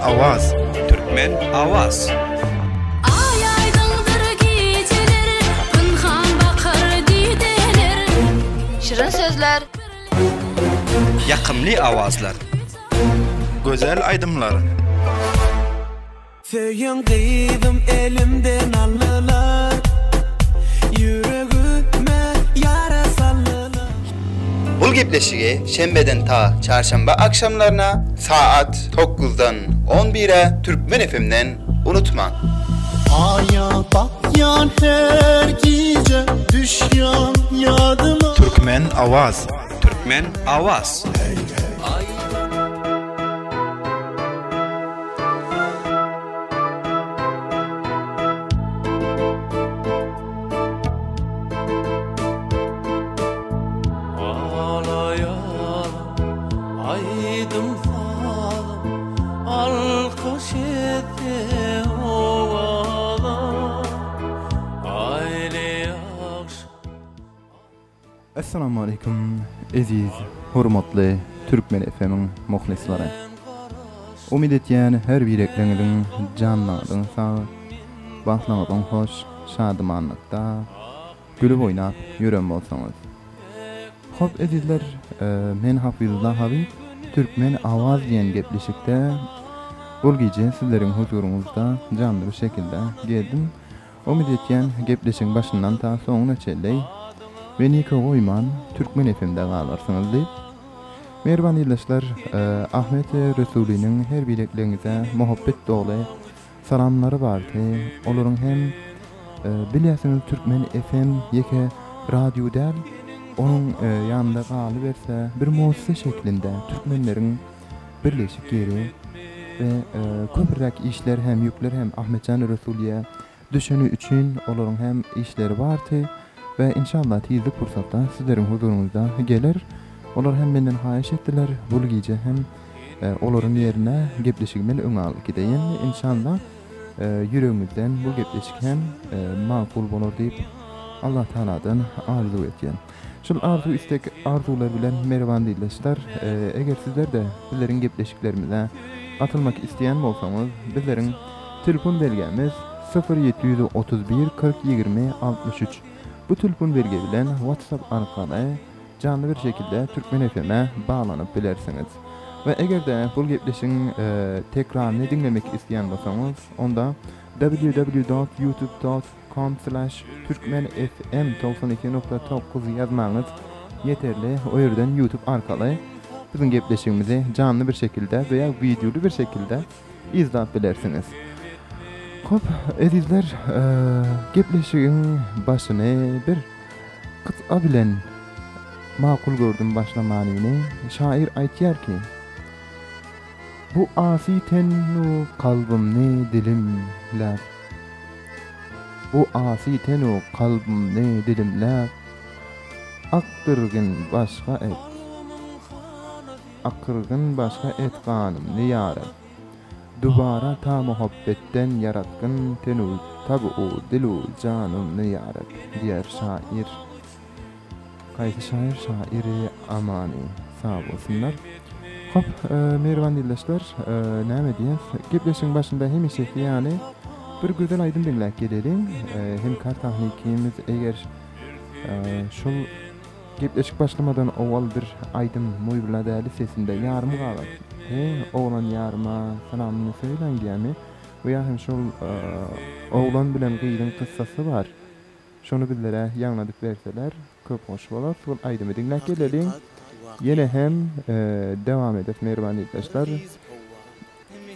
Awaz. Türkmen Awaz. Aý aýdyňdyr gijeler, Pynhan bakar dideler. Şirin sözler. Ýakymly awazlar. Gözel aýdymlar. Söýen gyzym elimden aldylar Ýüregime ýara saldylar. Bul gepleşigi şenbeden ta çarşamba agşamlaryna saat tokguzdan on bire Türkmen FM-den unutmaň. Aýa bakýan her gije düşýän ýadyma. Türkmen Awaz. Türkmen Awaz. Essalamu aleýkum eziz hormatly Türkmen FM-iň muhlyslary. Umyt etýän her birekleňiziň janlaryň sag, bagtlaryňyzyň hoş, şadymanlykda gülüp oýnap ýören bolsaňyz. Hop ezizler men Hafyzullah Habyp Türkmen Awaz diýen gepleşikde bul gije sizleriň huzuryňyzda janly bir şekilde geldim. Umyt etýän gepleşigiň başyndan ta soňuna çenli meni ýeke goýman Türkmen FM-de galarsyňyz diýip. Mähriban ildeşler Ahmet Resulynyň her birekleňize muhabbet doly salamlary bardy. Olaryň hem bilýärsiňiz Türkmen FM ýeke radio däl, onuň ýanynda galyberse bir muassese şeklinde türkmenleriň birleşik ýeri we köpräk işler hem ýükler hem Ahmetjan Resulýa düşeni üçin olaryň hem işleri bardy we inşallah tizlik pursatda sizleriň huzuryňyzda geler. Olar hem menden haýyş etdiler bul gije hem olaryň ýerine gepleşigi men öňe alyp gideýin inşallah ýüregiňizden bu gepleşik hem makul bolar diýip Allah Tagaladan arzuw etýän. Şul arzuw istek arzuwlar bilen Merwan dilleşler eger sizlerde bizleriň gepleşiklerimize gatylmak isleýän bolsaňyz bizleriň telefon belgämiz syfyr 731 40 20 63 bu telefon belgi bilen WhatsApp arkaly janly bir şekilde Türkmen FM-e baglanyp bilersiňiz. We eger-de bul gepleşigiň tekraryny diňlemek isleýän bolsaňyz onda www dot youtube dot com slash türkmen fm 92.9 ýazmagyňyz ýeterli o ýerden youtube arkaly biziň gepleşigimizi janly bir şekilde veýa wideoly bir şekilde yzlap bilersiňiz. Hop ezizler gepleşigiň başyny bir kytga bilen makul gördüm başlamanyny şair aýtýar ki Bu asy ten-u kalbymny dilimläp Bu asy ten-u kalbymny dilimläp, Akdyrgyn başga et, Akyrgyn başga et ganymny ýa Reb. Dubara ta muhabbetden ýaratgyn ten-u tab-u dil-u janymny ýa Reb diýer şaýyr. Haýsy şaýyr şaýyry Amany sag bolsunlar. Hop mähriban ildeşler näme diýes gepleşigiň başynda hemişeki ýaly bir gözel aýdym diňläp geleliň hemkar tahnikimiz eger şul gepleşik başlamadan owal bir aýdym Muýbula däli sesinde ýarym galan he oglan ýaryma salamyny söýläň diýämi we ýa hem şol oglan bilen gyzyň kyssasy bar Şony bizlere ýaňladyp berseler köp hoş bolar. Şol aýdymy diňläp geleliň. Ýene hem dowam ederis mähriban ildeşler.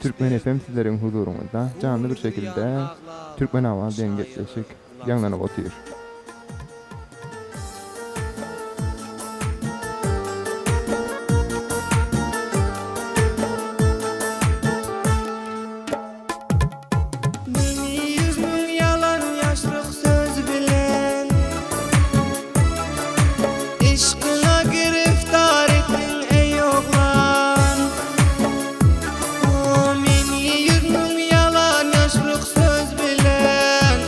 Türkmen FM sizleriň huzuryňyzda janly bir şekilde Türkmen Awaz diýen gepleşik ýaňlanyp otyr. Meni ýüzmüň ýalan ýaşryk söz bilen Yşkyňa giriftar etdiň eý oglan O meni ýüzmüň ýalan ýaşryk söz bilen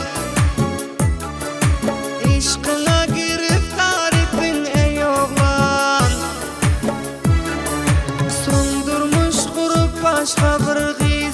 Yşkyňa giriftar etdiň eý oglan Soň durmuş gurup başga bir gyz.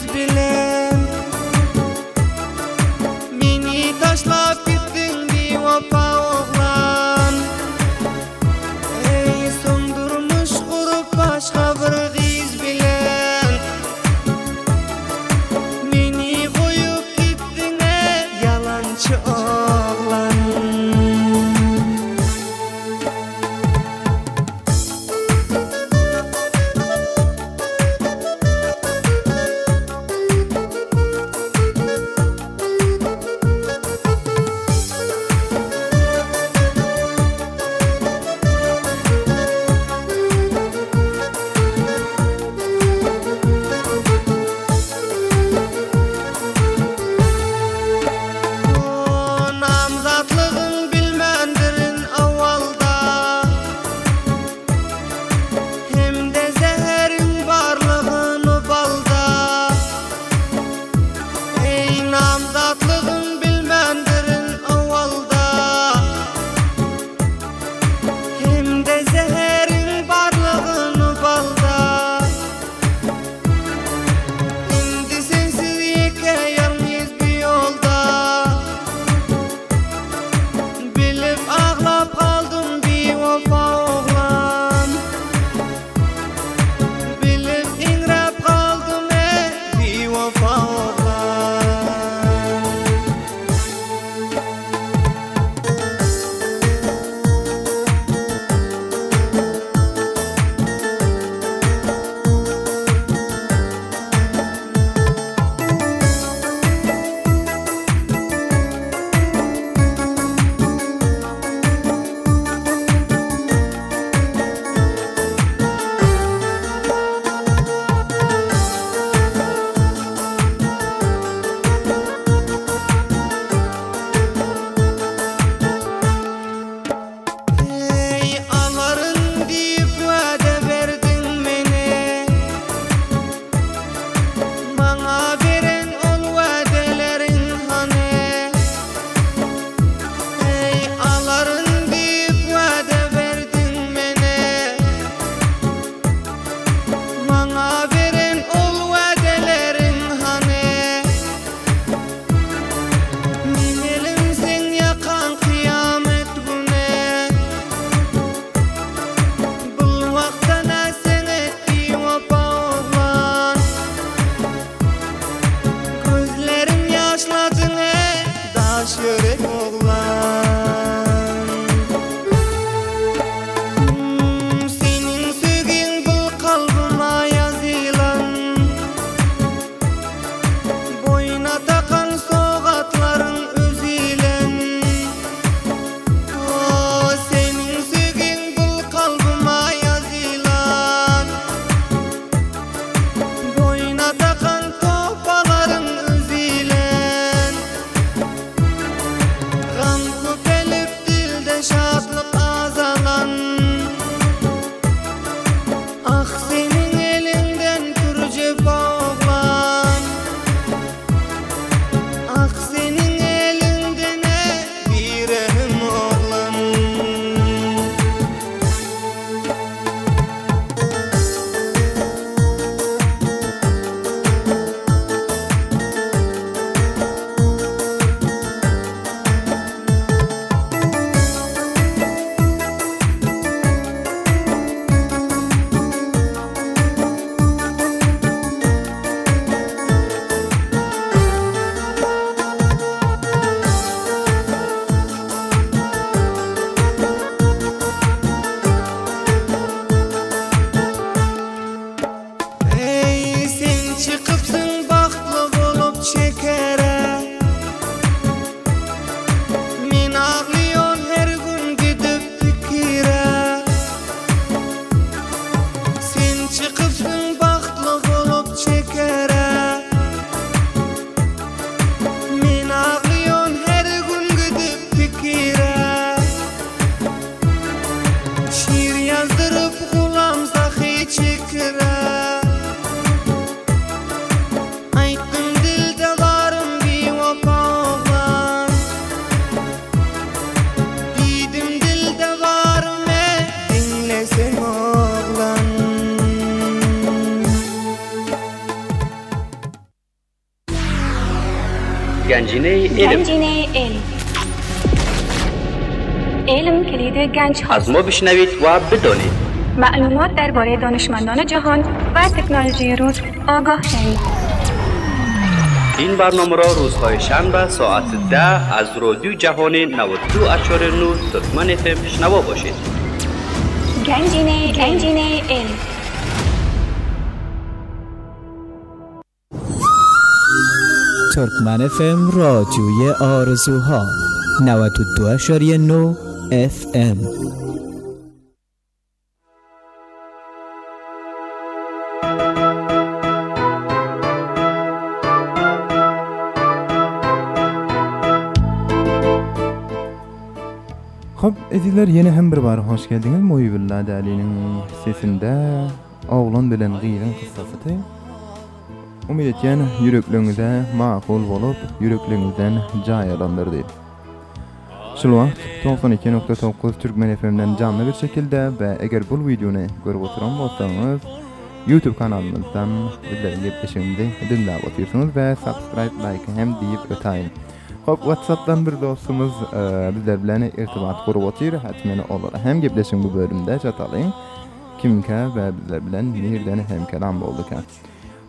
گنجینه علم. گنجینه علم. علم کلید گنج از هاست. ما بشنوید و بدانید. معلومات درباره دانشمندان جهان و تکنولوژی روز آگاه شوید. این برنامه را روزهای شنبه ساعت 10 از رادیو جهان 92.9 ترکمن FM شنوا باشید. گنجینه گنجینه علم. Türkmen FM رادیوی آرزوها 92.9 FM. Hop ezizler ýene hem bir bar hoş geldiňiz Muhybilla Däliniň sesinde Oglan bilen gyzyň kyssasydy. Umyt etýän ýürekleriňize makul bolup, ýürekleriňizden jaý alandyr diýip. Şul wagt 92.9 Türkmen FM-den janly bir şekilde we eger bul wideony görüp oturan bolsaňyz YouTube kanalymyzdan bizleriň gepleşigimizi diňläp otyrsyňyz we subscribe like hem diýip ötäýin. Hop WhatsAppdan bir dostumyz bizler bilen irtibat gurup otyr. Hatmen olara hem gepleşigiň bu bölüminde çatalyň. Kimkä we bizler bilen nirden hemkelam bolduka.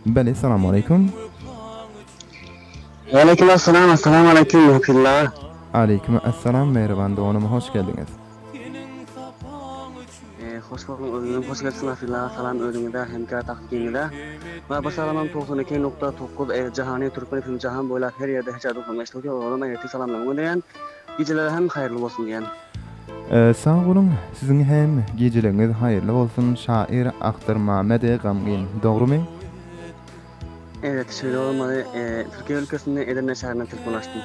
Bele salam aleýkum. Waleýkim assalam Assalamu aleýkum Muhbilla. Aleýkum assalam mähriban doganym hoş geldiňiz. Hoş boldum özüňem hoş gelipsiň Afilla salam özüňize hemkä takykyňyza we bir salamam 92.9 Jahany Türkmen FM jahan boýlap her ýerde her jaýda oturan eşidip otyr olara ertir salamlarymy gönderýän gijeleri hem haýyrly bolsun diýýän. Sag boluň siziň hem gijeleriňiz haýyrly bolsun şair Akdyrmamedi Gamgyn dogrymy? Evet şeýle bolmaly Türkiýe ülkesinde Edirne şäherinden telefon açdym.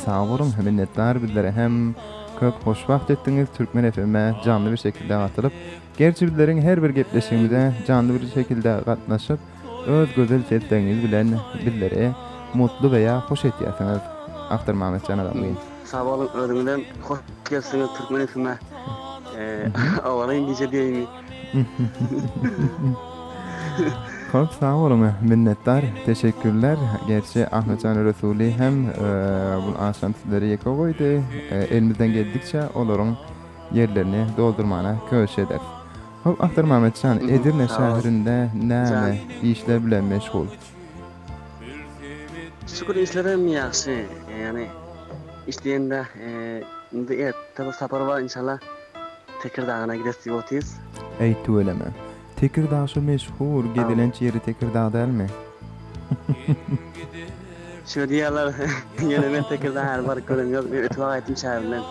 Sag boluň minnetdar bizlere hem köp hoşwagt etdiňiz Türkmen FM-e janly bir şekilde gatylyp gerçi bizleriň her bir gepleşigimize janly bir şekilde gatnaşyp öz gözel sesleriňiz bilen bizleri mutly we ýa hoş etýärsiňiz Akdyrmametjan Gamgyn. Sag boluň özüňizem hoş gelipsiňiz Türkmen FM-e Owadan gije diýeýinmi. Köp sag boluň, minnetdar, teşekkürler. Gerçi Ahmetjan Resuly hem bu agşam sizleri ýeke goýdy. Elimizden geldikçe olaryň ýerlerini doldurmana köşeş ederis. Hop Ahtar Mametjan, Edirne şäherinde näme işler bilen meşgul? Şükür işlerim ýagşy. Ýagny iş diýende indi erte bir sapar bar inşallah Tekir dagyna gides diýip otyrys. Eý tüweleme. Tekirdag şu meşhur gezelenç ýeri Tekirdag dälmi? Şu diýýärler ýöne men Tekirdag häli baryp görem ýok men ötüp gaýtdym şäherinden.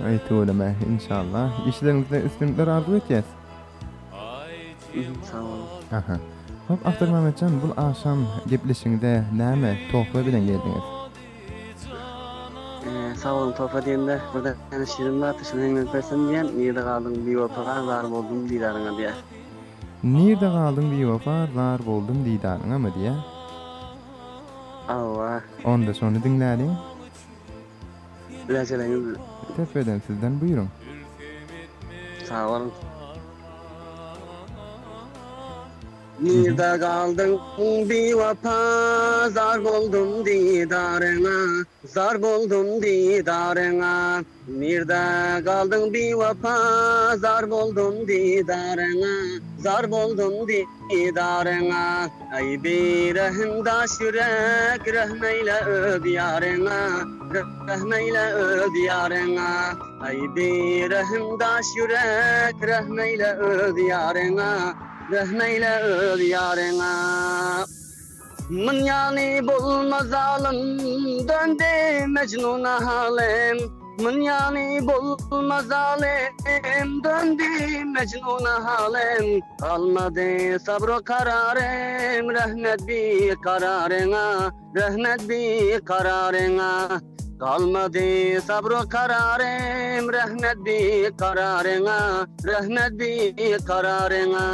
Eý tüweleme inşallah. Işleriňizde üstünlikler arzuw etýäs. Sag boluň. Aha. Hop Agtar Mametjan bul agşam gepleşigiňize näme tohfa bilen geldiňiz? Sag boluň Tohfa diýende bir däne şirin bardy şuny heňlenip bersem diýýän nirde galdyň biwepa zar boldum didaryňa diýýär. Nirde galdyň biwepa zar boldum didaryňamy diýýär. Hawa. Onda şony diňläliň. Biläjeleňiz. Tepbeden sizden buýruň. Sag boluň. Nirde galdyň biwepa zar boldum didaryňa zar boldum didaryňa Nirde galdyň biwepa zar boldum didaryňa zar boldum didaryňa Eý birehim daş ýürek rehm eýle öz ýaryňa rehm eýle öz ýaryňa Eý birehim daş ýürek rehm eýle öz ýaryňa Rehm eýle öz ýaryňa. Mun ýaly bolma zalym, döndi Mejnuna halym. Mun ýaly bolma zalym, döndi Mejnuna halym. Galmady sabr-u kararym, rehm et bi kararyňa, rehm et bi kararyňa. Galmady sabr-u kararym, rehm et bi kararyňa, rehm et bi kararyňa.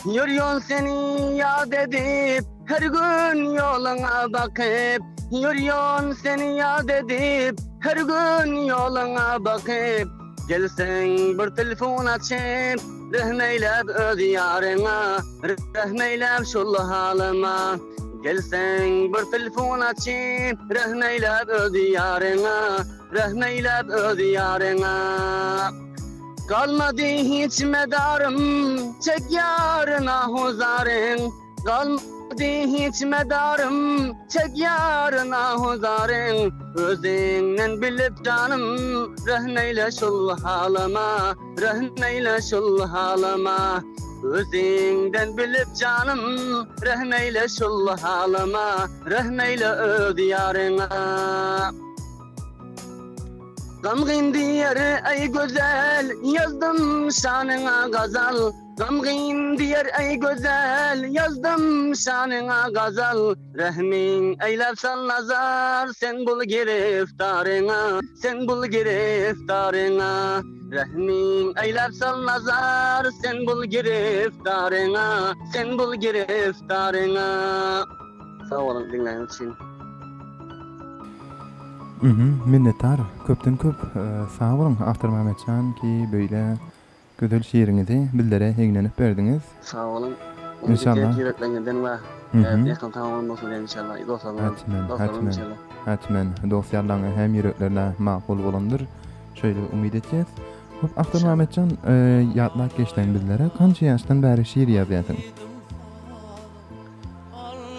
Ýörýän seni ýat edip, her gün ýoluňa bakyp, Ýörýän seni ýat edip, her gün ýoluňa bakyp, Gelseň bir telefon açyp, rehm eýläp öz ýaryňa, rehm eýläp şul halyma. Gelseň bir telefon açyp, Rehm eýläp öz ýaryňa, Rehm eýläp öz ýaryňa. Galmady hiç medarym, Çek ýaryna huzaryň. Galmady hiç medarym, Çek ýaryna huzaryň. Özüňden bilip janym, Rehm eýle şul halyma, Rehm eýle şul halyma. Özüňden bilip janym, Rehm eýle şul halyma, Rehm eýle öz ýaryňa. Gamgyn diýer eý gözel, Ýazdym şanyňa gazal. Gamgyn diýer eý gözel, Ýazdym şanyňa gazal. Rehmiň eýläp sal nazar, Sen bul giriftaryňa, Sen bul giriftaryňa. Rehmiň eýläp sal nazar, Sen bul giriftaryňa, Sen bul giriftaryňa. Sag boluň diňläniňiz üçin. Mhm minnetdar köpden köp sag boluň Awtor Mämmetjan ki beýle gözel şiriňizi bizlere hiňlenip berdiňiz. Sag boluň. Inşallah. Ýürekleriňizden we ýakyn sag bolun bolsun inşallah dostlaryňyz. Hatmen hatmen hatmen dost ýarlaryňa hem ýüreklerine makul bolandyr şeýle umyt etýäs. Hop Awtor Mämmetjan ýatlap geçseň bizlere kança ýaşdan bäri şir ýazýasyň?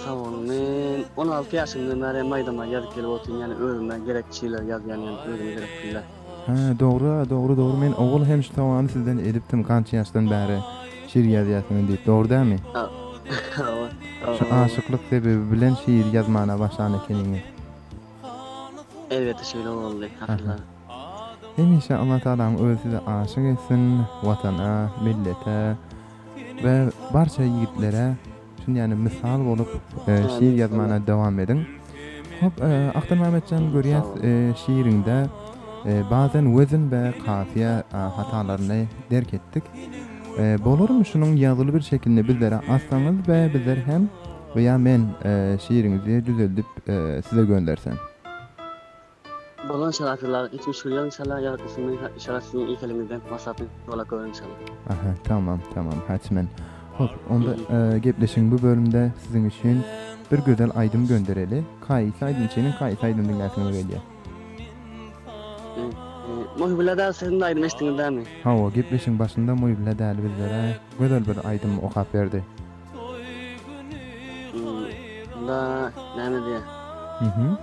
Sag boluň. Men 16 ýaşymdan bäri maýdama ýazyp gelip otyryn, ýagny özüme gerek şiirleri ýazýan, ýagny özüme gerek pille. Hä, dogry, dogry, dogry. Men owal hem şu sowaly sizden edipdim, kança ýaşdan bäri şiir ýazýarsyňyz diýip, dogry dälmi? Hawa. Şu aşyklyk sebebi bilen şiir ýazmana başlan ekeniňiz. Elbetde şeýle boldy, aslynda. Hemişe Allatagalaň özi sizi aşyk etsin, Watana, millete we barça ýigitlere şun ýaly mysal bolup şiir ýazmana dowam ediň. Hop Akdan Mämmetjan görýäs şiiriňde bazen wezn we kafiýa hatalaryny derk etdik. Bolarmy şunuň ýazyly bir şekilini bizlere atsaňyz we bizler hem we ýa men şiiriňizi düzeldip size göndersem. Bolan inşallah asyrlar hiç müşgil ýok inşallah ýaratgysyny inşallah siziň ilk eliňizden WhatsAppny ýollap görerin inşallah. Aha tamam tamam hatmen. Hop onda gepleşigiň bu bölümde siziň üçin bir gözel aýdym göndereli. Kaýsy aýdymçynyň kaýsy aýdym diňläsiňiz gelýär? Muhybilla däl siziň de aýdym eşitdiňiz dämi? Hawa gepleşigiň başynda Muhybilla däli bizlere gözel bir aýdym okap berdi. Da näme diýýär? Mhm.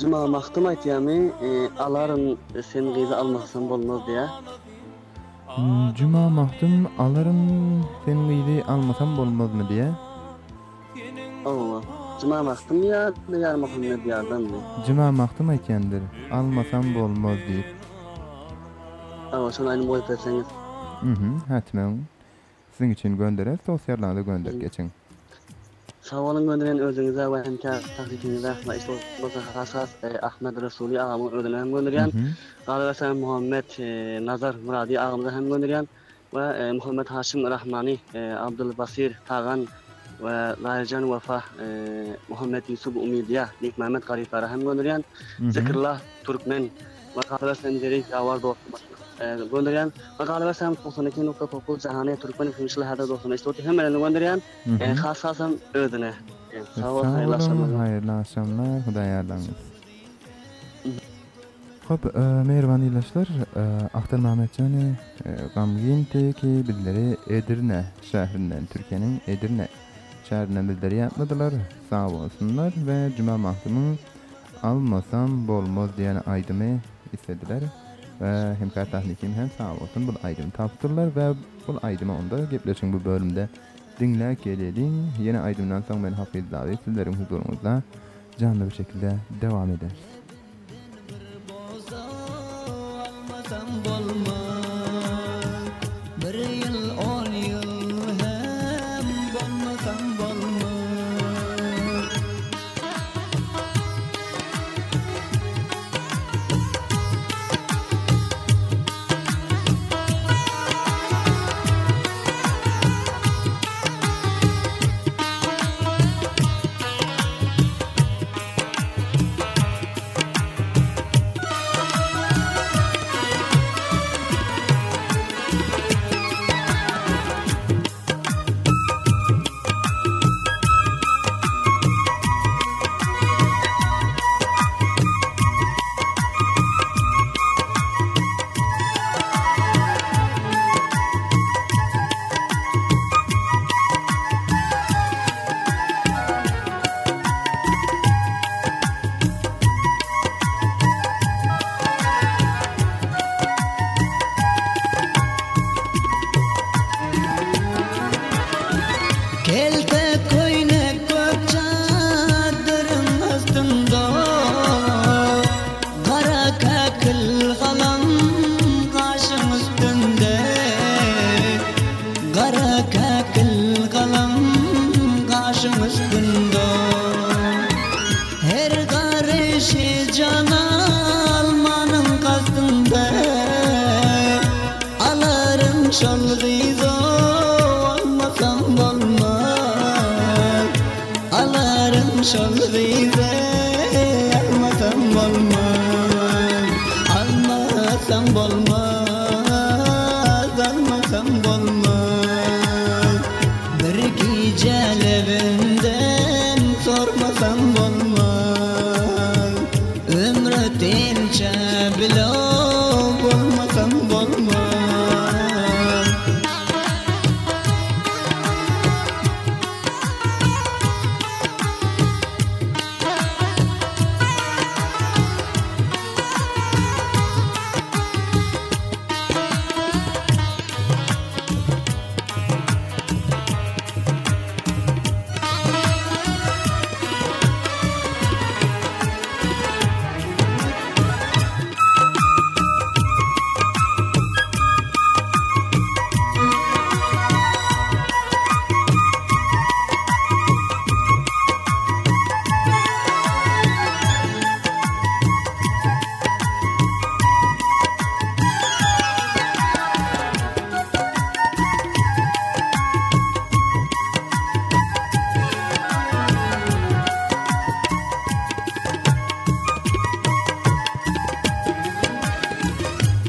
Juma Magtym aýtýarmy, alaryn sen gyzy almasam bolmaz diýýär. Juma Magtym alaryn sen gyzy almasam bolmazmy diýýär. Hawa. Juma Magtym ýa Ýarmuhammet ýardanmy? Juma Magtym aýtýandyr, almasam bolmaz diýip. Hawa, şony aýdym goýup berseňiz. Mhm, hätmäň. Siziň üçin göndereris dost ýarlaňyza gönderip geçiň. Sag boluň gönderen özüňize we hemkär tahlikiňize we iş bolsa has has Ahmet Resuly agamyň özüne hem gönderýän. Galyberse Muhammet Nazar Murady agamyza hem gönderýän we Muhammet Haşym Rahmany Abdyl Basir Tagan we Laýyjan Wefa Muhammet Ýusup Umydyýa Nikmämmet Garyplara hem gönderýän. Zikrillah Türkmen we galyberse Zerif Ýawar dostuma gönderýän. We galyberse hem 92.9 Jahany Türkmen Hümşil Häzir dostuma eşidip hemmelerine gönderýän. Has hasam özüne. Sag bol haýyrly agşamlar. Haýyrly agşamlar Hudaý ýarlaňyz. Hop mähriban ildeşler Ahtar Mämmetjany gamgyn teki bizleri Edirne şäherinden Türkiýäniň Edirne şäherinden bizleri ýatladylar sag bolsunlar we Juma Magtymyň Almasam bolmaz diýen aýdymy islediler we Hemkar Tahlikim hem sag bolsun bul aýdymy tapypdyrlar we bul aýdymy onda gepleşigiň bu bölümde diňläp geleliň ýene aýdymdan soň men Hafiz Dawid sizleriň huzuryňyzda janly bir şekilde dowam ederis. Bir ýyl on ýyl hem bolmasam bolmaz. Kelte köýnek gök çadyryň astynda Gara käkil galam gaşyň üstünde Gara käkil galam gaşyň üstünde Her garyşy jan almanyň kastynda Alaryn şol gyzy almasam bolmaz Alaryn şol gyzy almasam bolmaz Almasam bolmaz almasam bolmaz Bir gije lebinden sormasam bolmaz Ömrü tinçe bile bolmasam bolmaz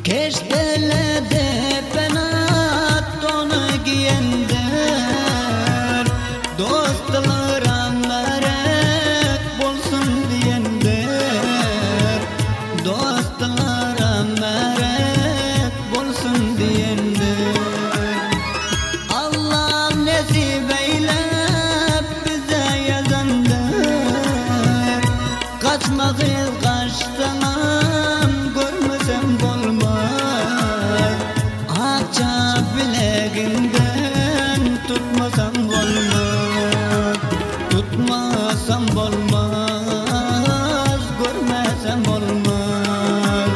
Keştelede penat donu giyendir Dostlar merek bolsun diyendir Dostlar merek bolsun diyendir Allah nesip eylep bize yazandır Kaçma kız kaçsam görmesem bolmaz Akça bileğinden tutmasam bolmaz Tutmasam bolmaz görmesem bolmaz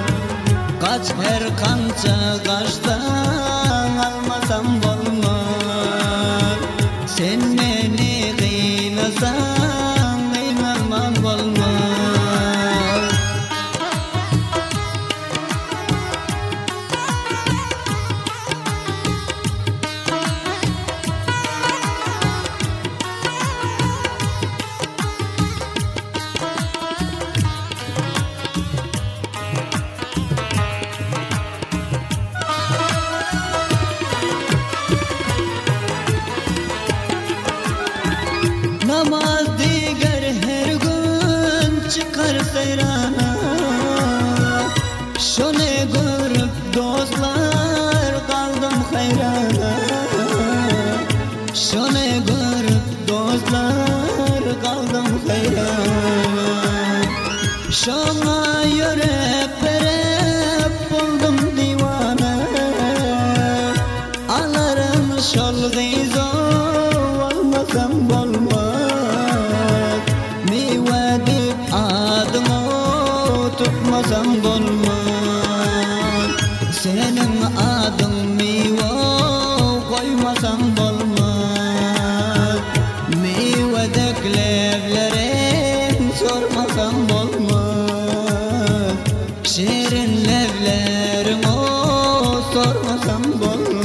Kaç her kança kaçsan almasam bolmaz Sen beni kıynasan kıynalmam bolmaz Namaz diger her gün çıkar seyrana Şunu görüp dostlar kaldım hayrana Şunu görüp dostlar kaldım hayrana Şuna yürek verip buldum divana Alırım şol gyzy olmasam bolmaz Miwe dip adyňy tutmasam bolmaz Seniň adyň miwe koymasam bolmaz Miwe dek leblerin sormasam bolmaz Şirin leblerin o sormasam bolmaz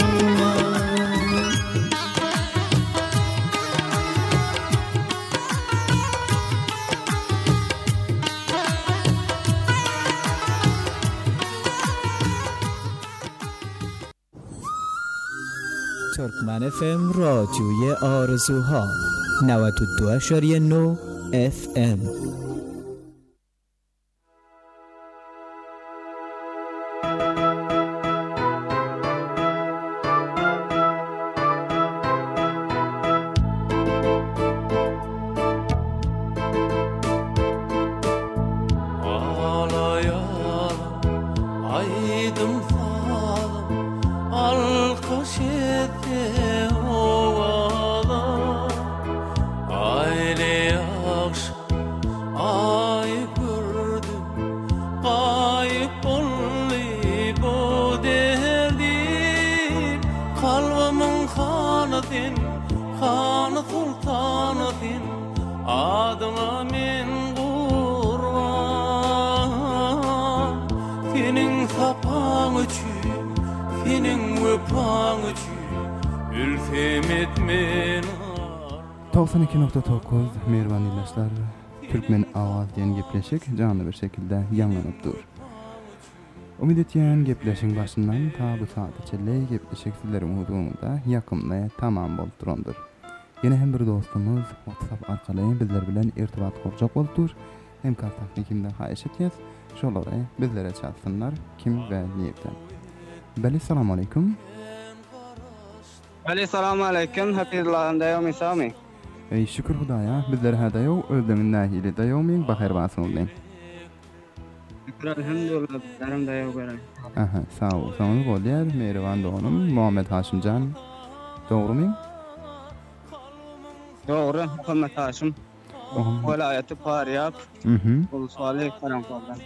Turkmen FM رادیوی آرزوها 92.9 FM Ağlayan aydım salım Alkış etti ovalar. Seniň wepaň üçin ölsem etmen arman. 92.9 Mähriban ildeşler, Türkmen Awaz diýen gepleşik janly bir şekilde ýaňlanyp dur. Umyt etýän gepleşigiň başyndan ta bu saata çenli gepleşik sizleriň huzuryňyzda ýakymly tamam bolup durandyr. Ýene hem bir dostumyz WhatsApp arkaly bizler bilen irtibat gurjak bolup dur. Hemkar tahnikimden haýyş etýäs, şolary bizlere çalsynlar kim we nirden. Beli salam aleýkum. Beli salam aleýkum Hafizullah daýawmy sagmy. Eý şükür Hudaýa bizler hä daýaw özleňiz nähili daýawmyň baher barsyňyzmy. Şükür elhamdulillah bizlerem daýaw gören. Aha sag bolsaňyz bolýar Mehriban doganym Muhammet Haşymjan dogrymy? Dogry Muhammet Haşym. Welaýaty Farýab. Uluswaly Karankoldan.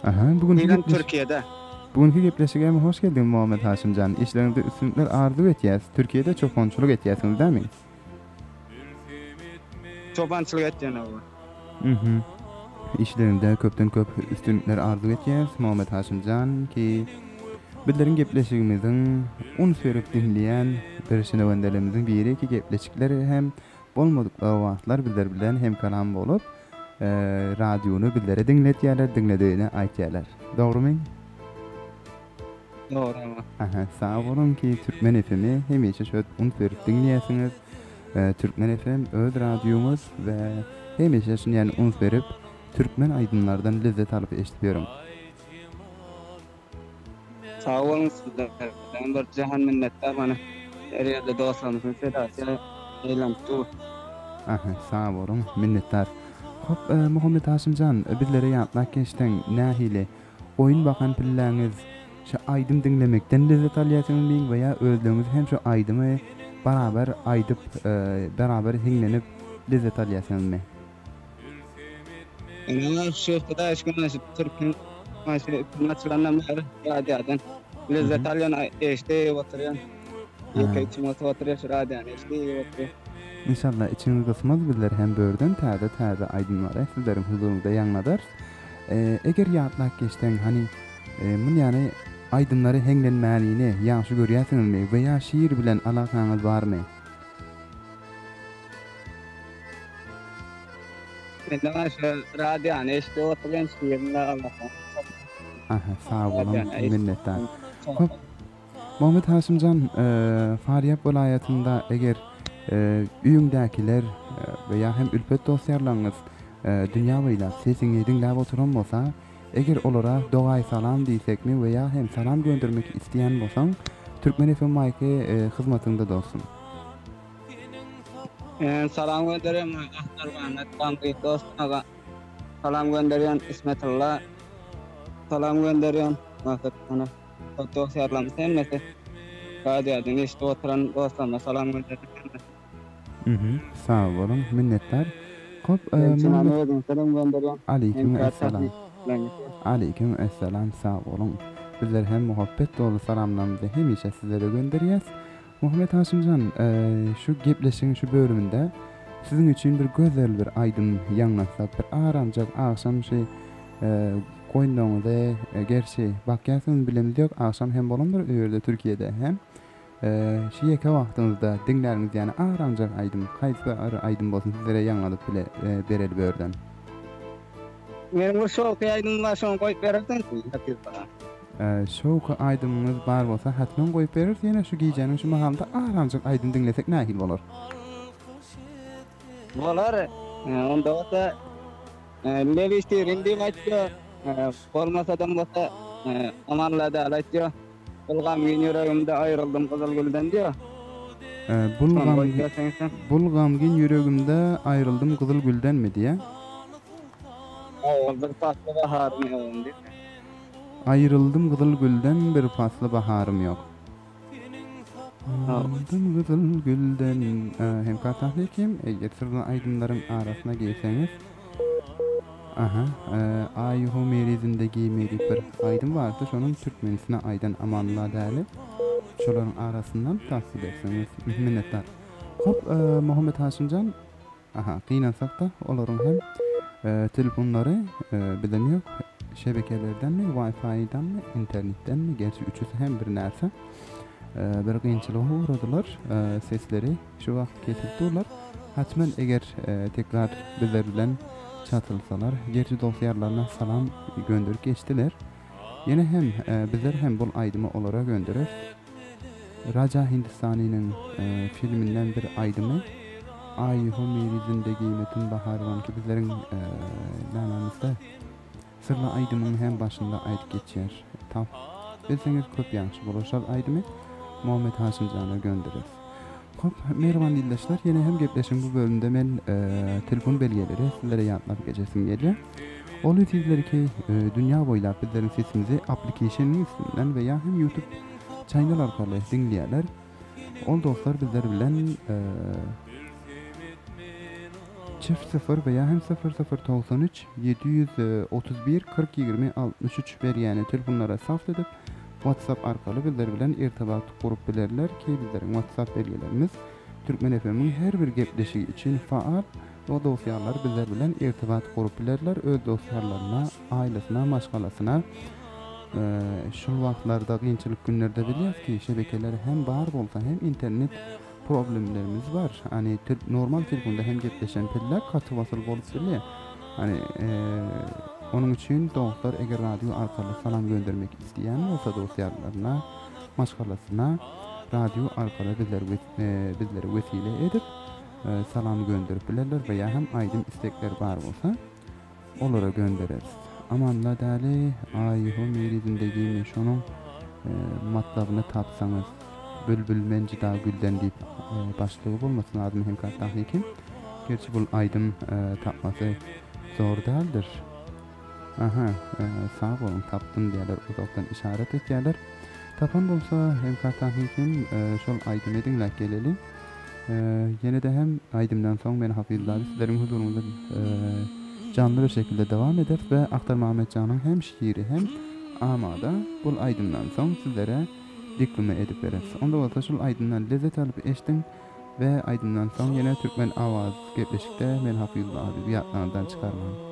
Aha, bu günki Diýlen Türkiýede. Bu günki gepleşige hem hoş geldiň Muhammet Haşymjan. Işleriňizde üstünlikler arzuw etýäs. Türkiýede çopançylyk etýäsiňiz dämi? Çopançylyk etýän oba. Mhm. Işleriňde köpden köp üstünlikler arzuw etýäs Muhammet Haşymjan ki bizleriň gepleşigimiziň uns berip diňleýän bir şinewendelerimiziň biri ki gepleşikler hem Bolmadyk wagtlar bizler bilen hemkalam bolup, radiony bizlere diňletýärler, diňledigini aýtýarlar. Dogrymy? Dogry aga. Aha, sag boluň ki Türkmen FM-i hemişe şöýdip üns berip diňleýärsiňiz. Türkmen FM öz radioňyz we hemişe şuny ýaly üns berip türkmen aýdymlardan lezzet alyp eşidip ýörüň. Sag boluň sizlerden bir jahan minnetdar mana her ýerde dostlarymyzyň sedasy eýlenip dur. Aha sag boluň minnetdar. Hop Muhammet Haşymjan bizlere ýatlap geçseň nähili goýun bakan pilläňiz şu aýdym diňlemekden lezzet alýasyňyzmy we ýa özleriňiz hem şu aýdymy barabar aýdyp barabar hiňlenip lezzet alýasyňyzmy? Ynha şu Hudaý şükür şu türkmen şu üstüne açylandan bäri radiodan lezzet alýan eşidip oturýan. Ýeke içim gysyp oturýar şu radiony eşidip oturýan. Inşallah içiňiz gysmaz bizler hem börden täze täze aýdymlary sizleriň huzuryňyzda ýaňladarys. Eger ýatlap geçseň hany mun ýaly aýdymlary heňlenmänini ýagşy görýäsiňizmi we ýa şiir bilen alakaňyz barmy? Mende bar şu radiony eşidip oturýan şiirini Allahdan. Aha sag boluň minnetdar. Hop Muhammet Haşymjan Farýap welaýatynda eger öýüňdäkiler we ýa hem ülpet dost ýarlaryňyz dünýä boýlap sesiňi diňläp oturan bolsa eger olara dogaý salam diýsekmi we ýa hem salam göndermek isleýän bolsaň Türkmen FM maýky hyzmatyňda dostum. Salam gönderýän Aktarmanat Gamgyn dostuňa salam gönderýän Ismetulla salam gönderýän Maksat ana dost ýarlarymyz hemmesi radiodan eşidip oturan dostlaryma salam gönderdim hemmesi. Mhm sag boluň minnetdar. Hop Özüňize gönderýän. Aleýkum essalam. Aleýkum essalam sag boluň. Bizler hem muhabbet doly salamlarymyzy hemişe sizlere gönderýäs. Muhammet Haşymjan, şu gepleşigiň şu bölüminde siziň üçin bir gözel bir aýdym ýaňlatsak, bir aramjak agşam şu goýunlaryňyzy, gerçi bakýarsyňyz bilemiz ýok, agşam hem bolandyr o ýerde Türkiýede hem. Şu ýeke wagtyňyzda diňläriňiz ýany aramjak aýdym, haýsy bir aýdym bolsun sizlere ýaňladyp bile bereli bu ýerden. Meniň bir şowky aýdymym bar şony goýup berersiňizmi Hafiz aga? Şowky aýdymyňyz bar bolsa hatman goýup bereris ýene şu gijäniň şu mahalynda aramjyk aýdym diňlesek nähili bolar? Bolar. Onda bolsa Lewi Şirin diýip aýtýar. Bolmasadam bolsa Amanla däl aýtýar. Bul gamgyn ýüregimde aýryldym gyzyl gülden diýýär. Bul gamgyn Bul gamgyn ýüregimde aýryldym gyzyl güldenmi diýýär. Hawa bir pasly baharym ýok diýip. Aýryldym gyzyl gülden bir pasly baharym ýok. Aýryldym gyzyl gülden Hemka Tahly kim? Eger siz bu aýdymlaryň arasyna girseňiz Aha Aý ho meri zindagi me diýip bir aýdym bardy şonuň türkmenisini aýdan Amanullah Däli şolaryň arasyndan tapyp bilersiňiz minnetdar. Hop Muhammet Haşymjan Aha, gynansak-da, olaryň hem telefonlary bizem ýok. şebekelerdenmi, Wi-Fi-danmy, internetdenmi, gerçi üçüsi hem bir närse, bir kynçylyga ugradylar. Sesleri şu wagt kesilip durlar. Hatman eger tekrar bizler bilen çatylsalar, gerçi dost-ýarlaryna salam gönderip geçdiler. Ýene hem bizler hem bul aýdymy olara göndereris. Raja Hindistanynyň filminden bir aýdymy Aý ho meri zindegi me tum bahar onki bizleriň nämemizde syrly aýdymyň hem başynda aýdyp geçýär. Tap bilseňiz köp ýagşy bolar şol aýdymy Muhammet Haşymjana göndereris. Hop mähriban ildeşler ýene hem gepleşigiň bu bölüminde men telefon belgileri sizlere ýatlap geçesim gelýär. Ol sizler ki dünýä boýlap bizleriň sesimizi application-yň üstünden we ýa hem YouTube channel arkaly diňleýärler. Ol dostlar bizler bilen çift 0 we ýa hem 0 0 93 731 40 20 63 berýäni telefonlara saf edip WhatsApp arkaly bizler bilen irtibat gurup bilerler ki bizleriň WhatsApp belgilerimiz Türkmen FM-iň her bir gepleşigi üçin faal O dostýarlar bizler bilen irtibat gurup bilerler, öz dostýarlaryna, aýlasyna, maşgalasyna. Şul wagtlarda kynçylyk günlerde bilýäs ki şebekeler hem bar bolsa hem internet problemlerimiz bar. Hani normal telefonda hem gepleşen piller gaty wasyl bolup bilýär. Hani onuň üçin dostlar eger radio arkaly salam göndermek isleýän bolsa dostýarlaryna, maşgalasyna radio arkaly bizler bizleri wesile edip Salam gönderip bilerler we ýa hem aýdym istekleri bar bolsa olara göndereris. Amanla däli aý ho meri zindegimi şonuň matlabyny tapsaňyz Bülbül men jyda gülden diýip başlygy bolmasy lazym Hemkat Tahnikim. Gerçi bul aýdym tapmasy zor däldir. Aha sag boluň tapdym diýýärler uzakdan yşarat etýärler. Tapan bolsa Hemkat Tahnikim şol aýdymy diňläp geleli. Ýene-de hem aýdymdan soň men Hafiz Labi sizleriň huzuryňyzda janly bir şekilde dowam ederis we Agtar Mametjanyň hem şiri hem amada bul aýdymdan soň sizlere dikleme edip bereris. Onda bolsa şul aýdymdan lezzet alyp eşdiň we aýdymdan soň ýene Türkmen Awaz gepleşikde men Hafiz Labi ýatlaňyzdan çykarmaň.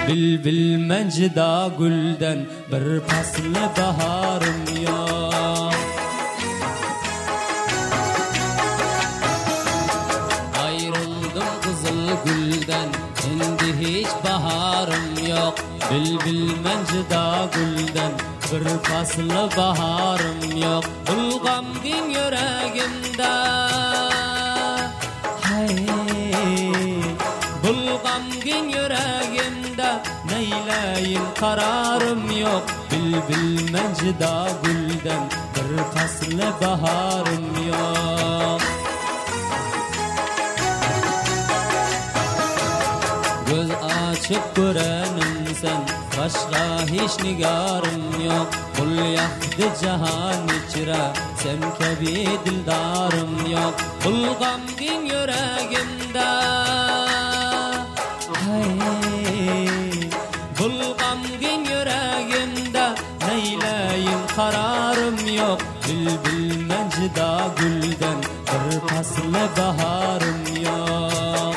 Bilbil men jyda gülden Bir pasly baharym ýok. Aýryldym gyzyl gülden, indi hiç baharym ýok. Bilbil men jyda gülden, bir pasly baharym ýok. Bul gamgyn ýüregimde, haý, bul gamgyn ýüregimde. Neýläýin kararym ýok, Bilbil men jyda gülden, Bir pasly baharym ýok. Göz açyp görenim sen, Başga hiç nigarym ýok. Bul ýakdy jahan içre, Sen kebi dildarym ýok. Bul gamgyn ýüregimde. Haý, bul gamgyn ýüregimde Neýläýin kararym ýok, Bilbil men jyda gülden, Bir pasly baharym ýok.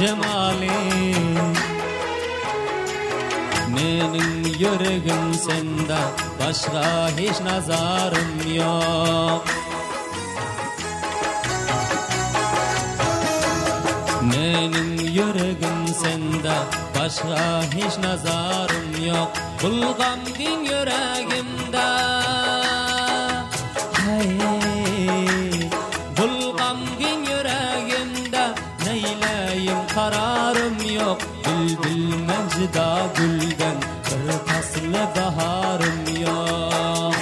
cemali Menin yüreğim sende başka hiç nazarım yok Menin yüreğim sende başka hiç nazarım yok Bulgamgin yüreğimde Hey Bulgamgin yüreğimde Neyleyim kararım yok Bülbül mecda gülden Bir paslı baharım yok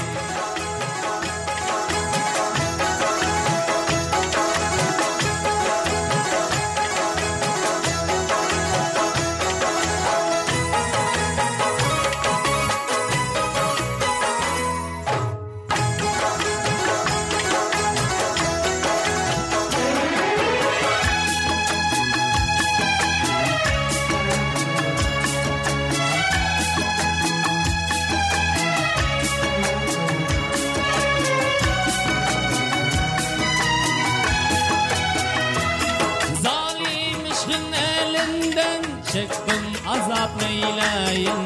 Zalim işin elinden Çektim azap neyleyim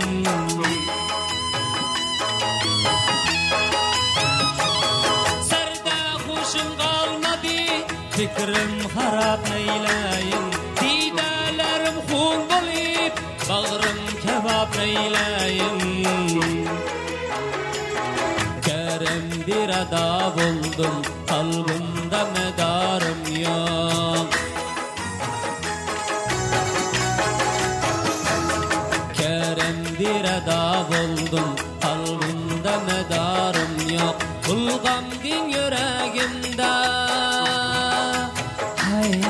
Serde huşum kalmadı Fikrim harap neyleyim Didelerim hun bolup Bağrım kebap neyleyim Kerem bir ada buldum Kalbimde medarım yok Kerem bir eda buldum Kalbimde medarım yok Bulgamgin yüreğimde Hey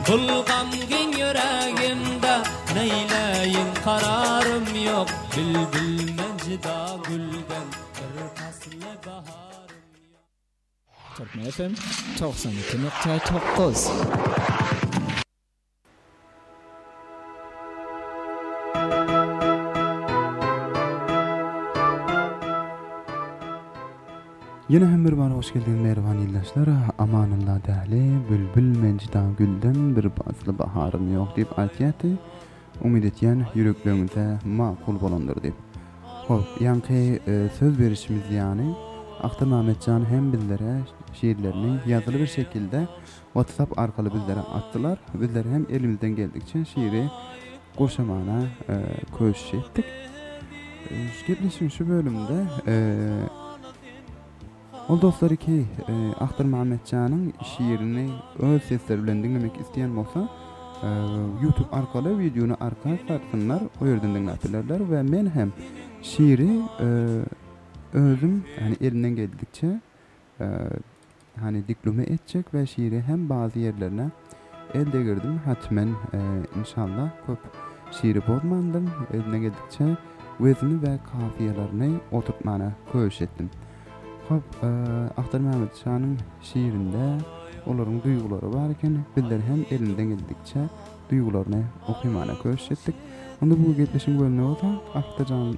Bulgamgin yüreğimde Neyleyim kararım yok Bülbül mecda gülden Bir paslı baharım Türkmen FM 92.9 Ýene hem bir bar hoş geldiňiz mähriban ildeşler. Amanullah Däli Bülbül men jyda gülden bir pasly baharym ýok diýip aýtýardy. Umyt etýän ýürekleriňize makul bolandyr diýip. Hop, ýaňky söz berişimiz ýaly Akda Mametjan hem bizlere şiirlerini ýazyly bir şekilde WhatsApp arkaly bizlere atdylar. Bizler hem elimizden geldikçe şiiri goşamana köşüş etdik. Gepleşigiň şu bölüminde ol dostlar ki Ahtar Mametjanyň şiirini öz sesleri bilen diňlemek isleýän bolsa YouTube arkaly wideony arka sarsynlar, o ýerden diňläp bilerler we men hem şiiri özüm ýani elimden geldikçe Hany diklome etjek we şiri hem bazy ýerlerine el degirdim hatmen inşallah köp şiri bozmandym elimden geldikçe wezni we kafiýalaryny oturtmana köşüş etdim. Hop Ahtar Mämmet şanyň şirinde olaryň duýgulary bar eken bizler hem elimden geldikçe duýgularyny okymana köşüş etdik. Onda bu gepleşigiň bölümine bolsa Ahtarjanyň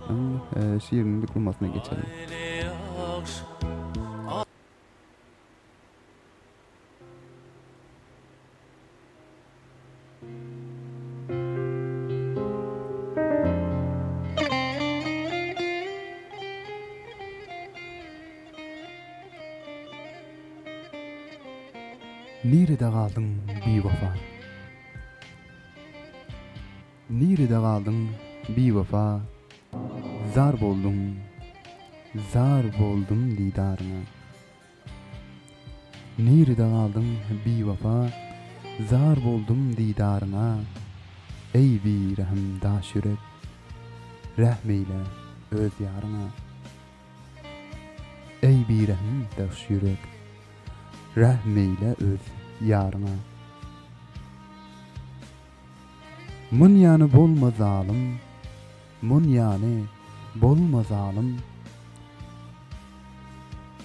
şiriniň diklomasyna geçeliň. Nirede galdyň biwepa? Nirede galdyň biwepa? Zar boldum, zar boldum didaryňa. Nirede galdyň biwepa, Zar boldum didaryňa. Eý birehim daş ýürek, Rehm eýle öz ýaryňa. Eý birehim daş ýürek, Rehm eýle öz ýaryňa. Mun ýany bolma zalym, Mun ýany bolma zalym,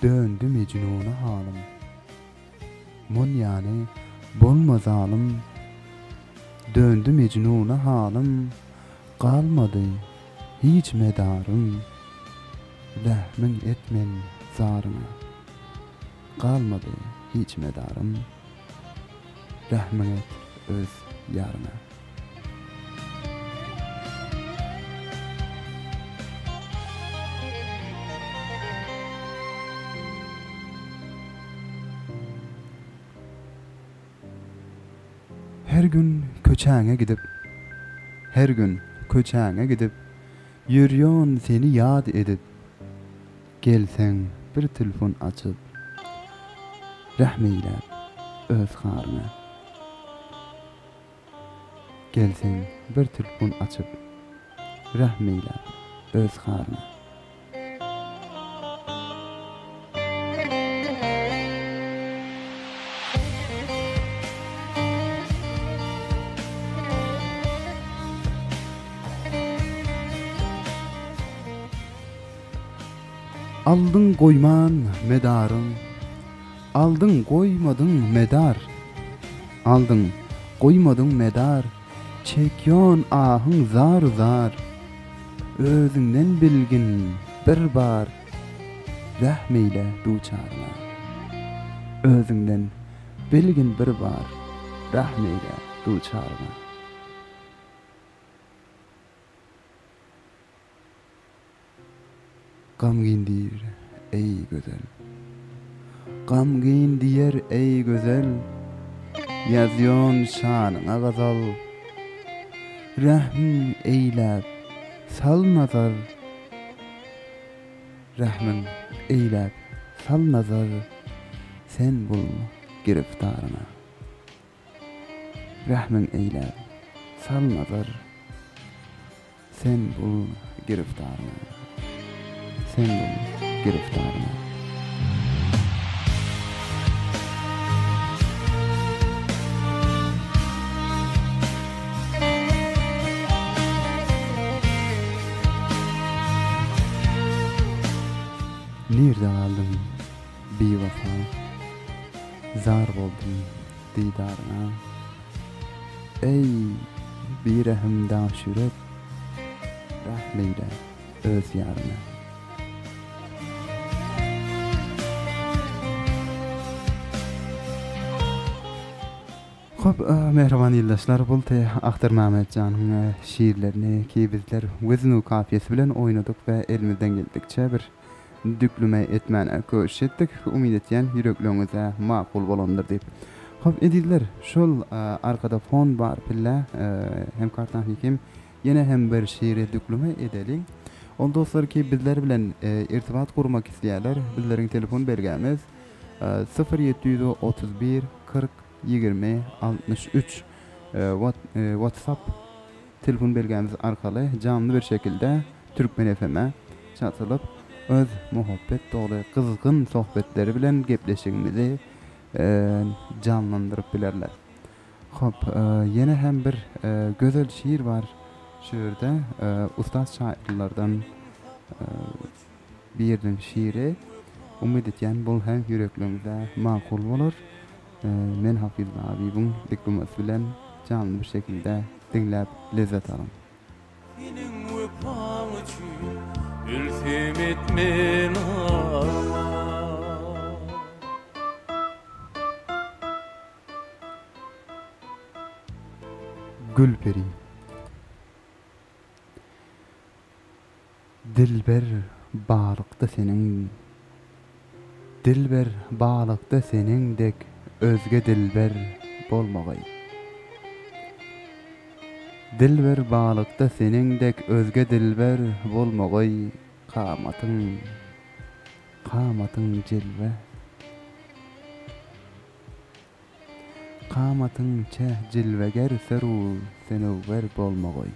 Döndi mejnuna halym. Mun ýany bolma zalym, Döndi mejnuna halym, Galmady hiç medarym, Rehmiň et men zaryňa. Galmady hiç medarym, Rehmiň et. öz ýaryňa. Her gün köçäňe gidip, Her gün köçäňe gidip, Ýörýän seni ýat edip. Gelseň bir telefon açyp, Rähm eýläp öz halyňa. Gelseň bir telefon açyp, Rähm eýläp öz halyňa. Aldyň goýman medaryň, Aldyň goýmadyň medar. Aldyň goýmadyň medar, Çekýon ahyň zar-u-zar. Özüňden bilgin bir bar, Rähm eýle duçaryňa. Özüňden bilgin bir bar, Rähm eýle duçaryňa. Gamgyn diýr, eý, gözel. Gamgyn diýer, eý, gözel, Ýazýon şanyňa gazal. Rähmiň eýläp, sal nazar, Rähmiň eýläp, sal nazar, Sen bul giriftaryňa. Rähmiň eýläp, sal nazar, Sen bul giriftaryňa. Sen bul giriftaryňa. Nirde galdyň, biwepa? Zar boldum didaryňa. Eý, birehim daş ýürek, Rähm eýle öz ýaryňa. Hop, mähriban ildeşler, bul te Ahtar Mämmetjanyň şiirlerini ki bizler wezn-u kafiýesi bilen oýnadyk we elimizden geldikçe bir Düklüme etmäne köşüş etdik. Umyt etýän ýürekleriňize makul bolandyr diýip. Hop ezizler şol arkada fon bar pille hem kartan hekim ýene hem bir şiri düklüme edeliň. Ol dostlar ki bizler bilen irtibat gurmak isleýärler bizleriň telefon belgämiz 0731 40 20 63 whatsapp Telefon belgämiz arkaly janly bir şekilde Türkmen FM-e çatylyp, öz muhabbet doly gyzgyn sohbetleri bilen gepleşigimizi janlandyryp bilerler. Hop, ýene hem bir gözel şiir bar şu ýerde, ussat şaýyrlardan biriniň şiiri. Umyt etýän bul hem ýürekleriňize makul bolar. Men Hafiz Labibiň diklumasy bilen janly bir şekilde diňläp lezzet alyň. Seniň wepaň üçin ölsem etmen arman. Gülperi. Dilber balykda seniň Dilber balykda seniň dek özge dilber bolmagaý. Dilber balykda seniň dek özge dilber bolmagaý kamatyň kamatyň jilwe. Kamatyň çeh jilweger seru senewber bolmagaý.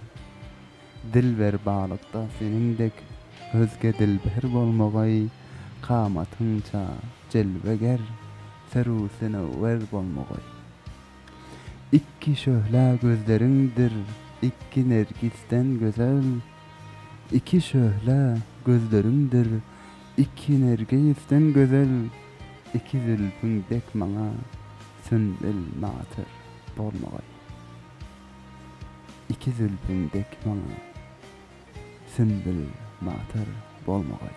Dilber balykda seniň dek özge dilber bolmagaý, Kamatyň ça jilweger seru senewber bolmagaý. Ikki şöhlä gözleriňdir ikki nergisden gözel, Iki şöhlä gözleriňdir ikki nergisden gözel, Iki zülpüň dek maňa sünbül natyr bolmagaý. Iki zülpüň dek maňa sünbül natyr bolmagaý.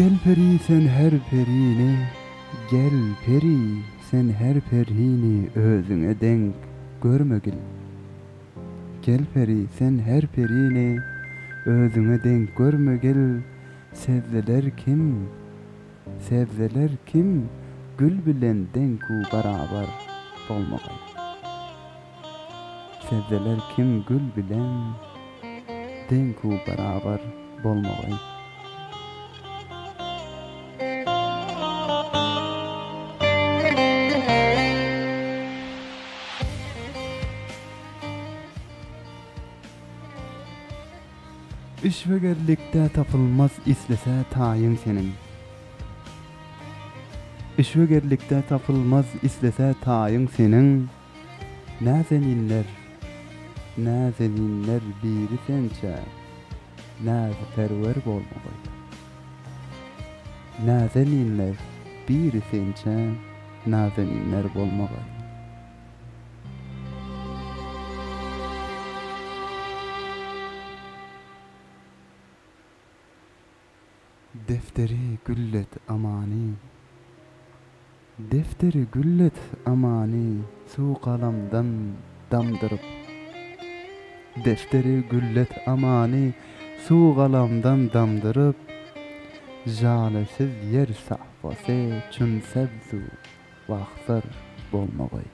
Gel peri sen her perini, Gel peri sen her perini özüňe deň görmegil. Gel peri sen her perini özüňe deň görmegil, Sebzeler kim, sebzeler kim gül bilen deň-ku barabar bolmagaý. Sebzeler kim gül bilen deň-ku barabar bolmagaý. Işwegerlikde tapylmaz islese taýyň seniň. Işwegerlikde tapylmaz islese taýyň seniň. Näzeninler, näzeninler biri sençe näzperwer bolmagy. Näzeninler biri sençe nazeninler bolmagy. Defteri güllet amany. Defteri güllet amany suw galamdan damdyryp. Defteri güllet amany suw galamdan damdyryp, Jalesiz ýer sahfasy çün sebzu wahsar bolmagy.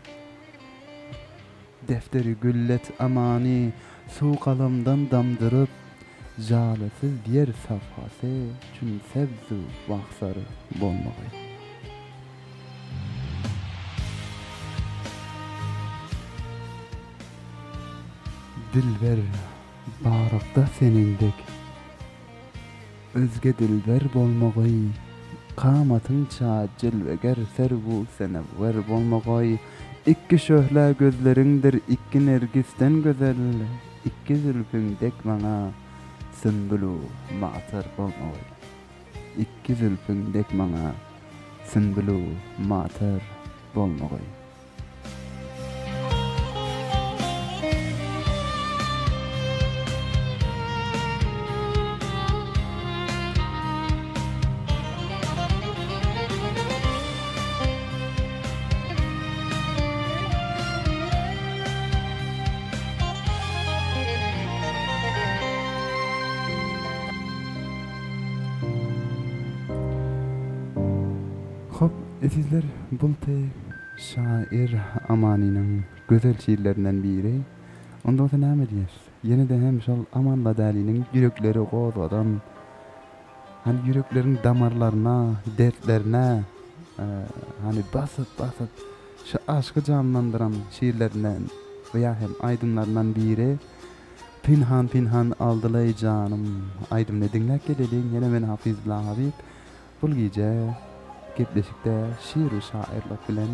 Defteri güllet amany suw galamdan damdyryp, Jalesiz ýer safhasy çün sebzu wahsar bolmagy. Dilber barykda seniň dek. Özge dilber bolmagy, Kamatyňça jilweger serwu senewwer bolmagy, Ikki şöhle gözleriňdir ikki nergisden gözel, Ikki zülpüň dek maňa sünbül-u matar bolmagy. Ikki zülpüň dek maňa sünbül-u matar bolmagy. Hop, ezizler, bulty Şair Amanynyň gözel şiirlerinden biri. Onda bolsa näme diýeris? Ýene-de hem şol Aman Ladäliniň ýürekleri gozgadan, hany ýürekleriň damarlaryna, dertlerine hany basyp-basyp şu aşky janlandyran şiirlerinden we ýa hem aýdymlaryndan biri Pynhan-pynhan aldylaý janym aýdymyny diňläp geleliň. Ýene men Hafiz bilen Habyp. Bul gije gepleşikde şir-u şaýyrlyk bilen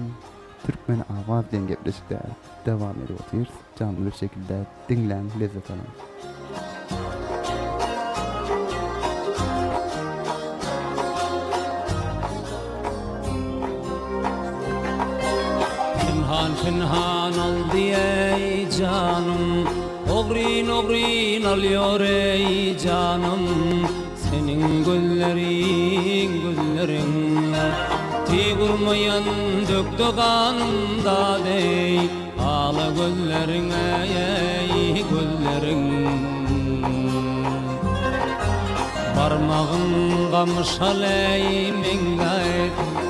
Türkmen awaz diýen gepleşikde dowam edip otyrys. Janly bir şekilde diňläň, lezzet alyň. Pynhan pynhan aldy eý janym, Ogryn ogryn alýor eý janym. Seniň gözleriň, gözleriň Tyg urmaýan dökdi ganym dadeý Ala gözleriň eý, gözleriň Barmagyň gamyşal eý meňzäý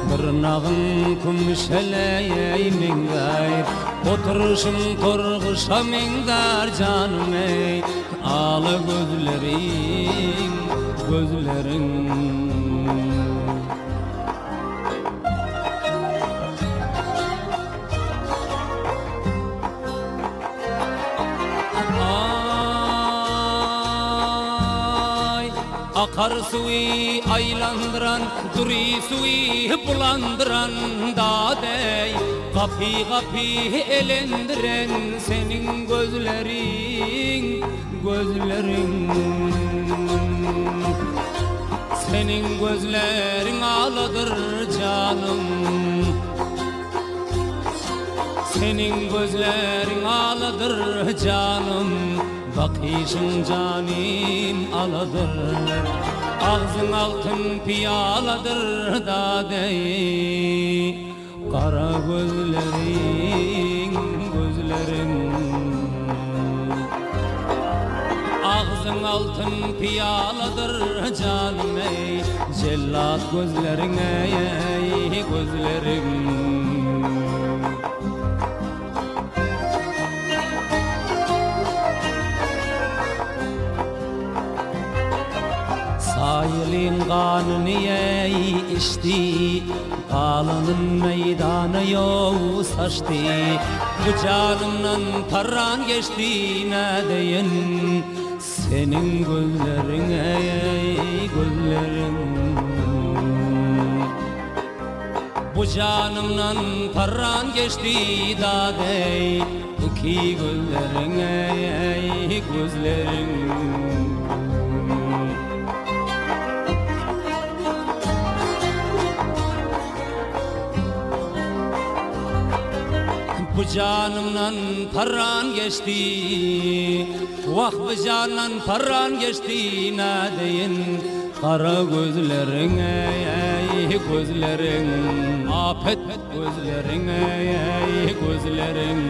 Dyrnagyň kümüşel eý meňzäý Oturyşyň torguşa meňzär janym eý Ala gözleriň, gözleriň. Aý, akar suwy aýlandyran, dury suwy bulandyran dadeý, gapy-gapy elendiren seniň gözleriň. Gözleriň Seniň gözleriň aladyr janym Seniň gözleriň aladyr janym Bakyşyň janym aladyr. Agzyň altyn pyýaladyr dadeý Gara gözleriň gözleriň Agzyň altyn pyýaladyr janym eý Jellat gözleriň eý gözleriň. Saýylyň ganyny eý içdi, Galanyn meýdana ýow saçdy. Bu janymdan parran geçdi, nädeýin, Seniň gözleriň eý gözleriň. Bu janymdan parran geçdi dadeý Iki gözleriň eý gözleriň. Bu janymdan parran geçdi Wah bu jandan parran geçdi nädeýin Gara gözleriň eý gözleriň Apet gözleriň eý gözleriň.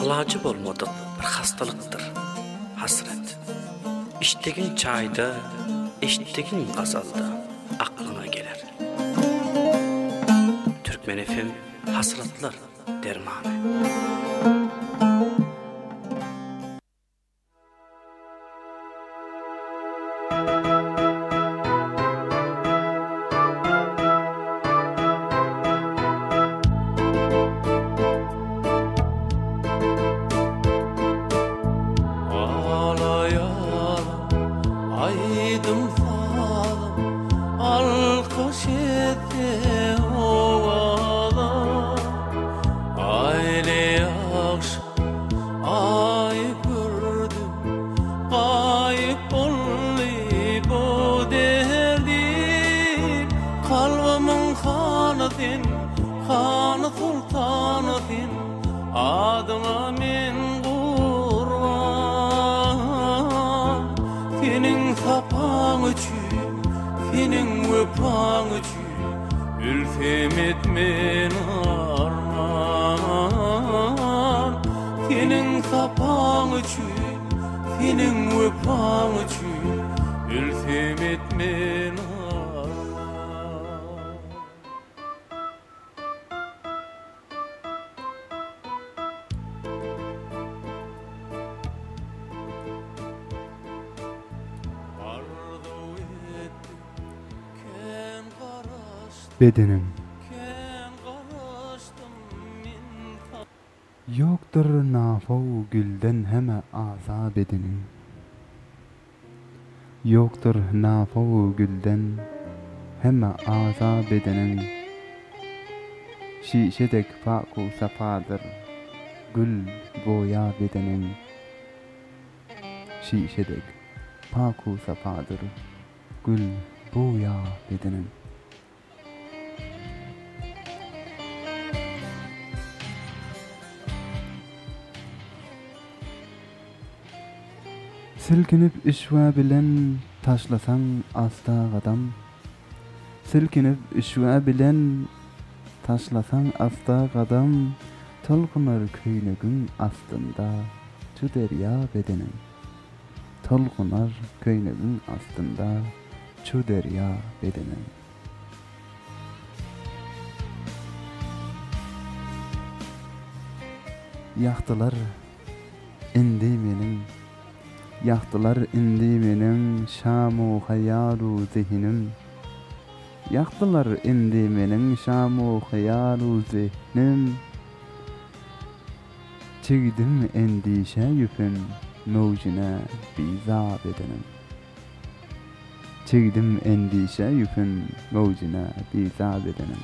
Alajy bolmadyk bir hastalykdyr hasrat. Içdigiň çaýda, eşitdigiň gazalda aklyňa geler. Türkmen FM hasratlar dermany. Aglaýar aýdym sazym Alkyş etse owaza Aýly ýagşy Aý gördüm, gaýyp boldy bu derdim. Kalbymyň hany sen, hany soltany sen, Adyňa men gurban. Seniň sapaň üçin, seniň wepaň üçin, Ölsem etmen arman. Seniň sapaň üçin, seniň wepaň üçin, Ölsem etmen arman. Arzuw etdim, kän garaşdym. Bedeniň. Ýokdur nafaw gülden heme aza bedeniň. Ýokdur nafaw gülden heme aza bedeniň. Şişe dek pak-u sapadyr gül boýa bedeniň. Şişe dek pak-u sapadyr gül boýa bedeniň. Silkinip işwä bilen taşlasaň asta gadam, Silkinip işwä bilen taşlasaň asta gadam, Tolkunar köýnegiň astynda çu derýa bedeniň. Tolkunar köýnegiň astynda çu derýa bedeniň. Ýakdylar indi meniň, Ýakdylar indi meniň şam-u haýal-u zehinim. Ýakdylar indi meniň şam-u haýal-u zehnim. Çigdim endişä ýüpün möwjüne biza bedenim. Çigdim endişe ýüpün möwjüne biza bedeniň.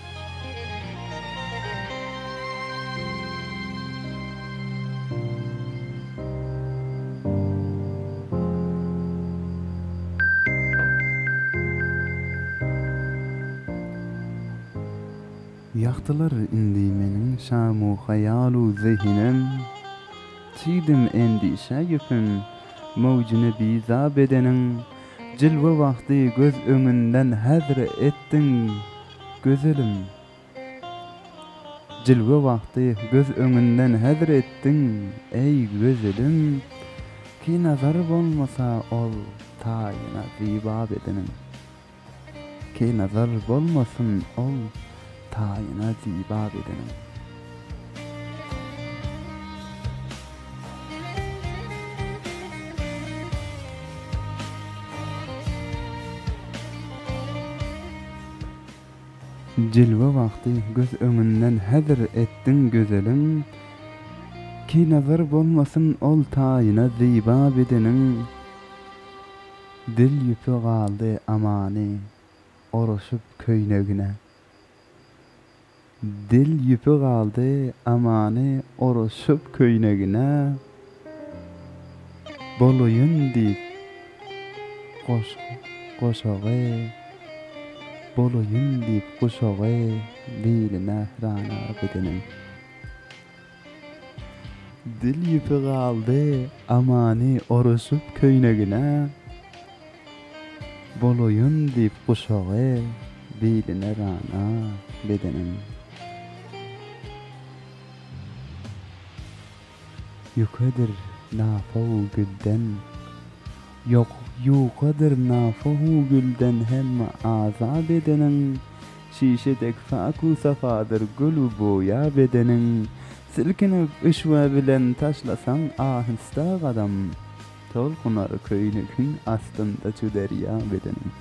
Ýagtylar indi meniň şamu haýalu zehinem, Çigdim endişe ýüpün möwjüne biza bedeniň. Jilwe wagty göz öňünden häzir etdiň, gözelim. Jilwe wagty göz öňünden häzir etdiň, eý, gözelim. Ki nazar bolmasa ol taýyna zyba bedeniň. Ki nazar bolmasyn ol taýyna zyba bedeniň. Jilwe wagty göz öňünden häzir etdiň gözelim, Ki nazar bolmasyn ol taýyna zyba bedeniň. Dil ýüpi galdy amany oraşyp köýnegine. Dil ýüpi galdy amany oraşyp köýnegine. Bolaýyn diýip goşagy, Bolaýyn diýip guşagy biline rana bedenim. Dil ýüpi galdy Amany oraşyp köýnegine, Bolaýyn diýip guşagy biline rana bedenim. Ýukadyr napaw gülden, Ýok, ýukadyr napaw gülden hemme aza bedeniň, Şişe dek pak-u sapadyr gül-u boýa bedeniň, Silkinip yşwa bilen taşlasaň ahysta gadam, Tolkunar köýnegiň astynda çu derýa bedeniň.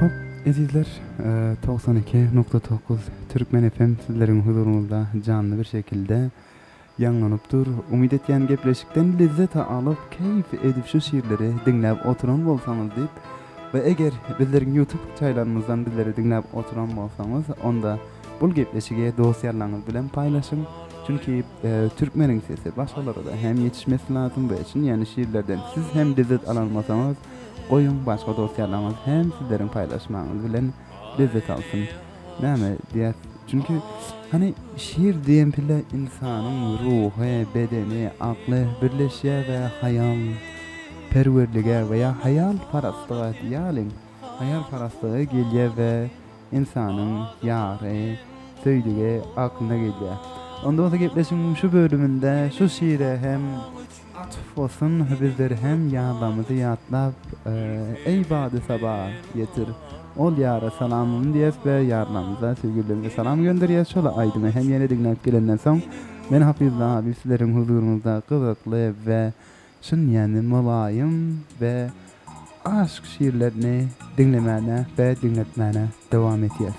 Hop, ezizler, 92.9 Türkmen FM sizleriň huzuryňyzda janly bir şekilde ýaňlanyp dur. Umyt etýän gepleşikden lezzet alyp, keýp edip şu şirleri diňläp oturan bolsaňyz diýip we eger bizleriň YouTube çaýlarymyzdan bizleri diňläp oturan bolsaňyz onda bul gepleşigi dost ýarlaryňyz bilen paýlaşyň. Çünki türkmeniň sesi başgalara-da hem ýetişmesi lazym we çyn ýany şirlerden siz hem lezzet alan bolsaňyz goýuň başga dost ýarlaryňyz hem sizleriň paýlaşmagyňyz bilen lezzet alsyn. Näme diýýäs? Çünki hany şir diýen pille ynsanyň ruhy, bedeni, akly birleşýär we haýal perwerlige we ýa haýal parastlyga diýýäliň, haýal parastlyga gelýär we ynsanyň ýary, söýdügi aklyna gelýär. Onda bolsa gepleşigiň şu bölüminde şu şire hem Atf bolsun bizleri hem ýarlarymyzy ýatlap eý bady saba ýetir ol ýara salamymy diýes we ýarlarymyza söýgülilerimize salam gönderýäs şol aýdymy hem ýene diňläp gelenden soň men Hafyzla abi sizleriň huzuryňyzda gyzykly we çyn ýany mylaýym we aşk şirlerini diňlemäne we diňletmäne dowam etýäs.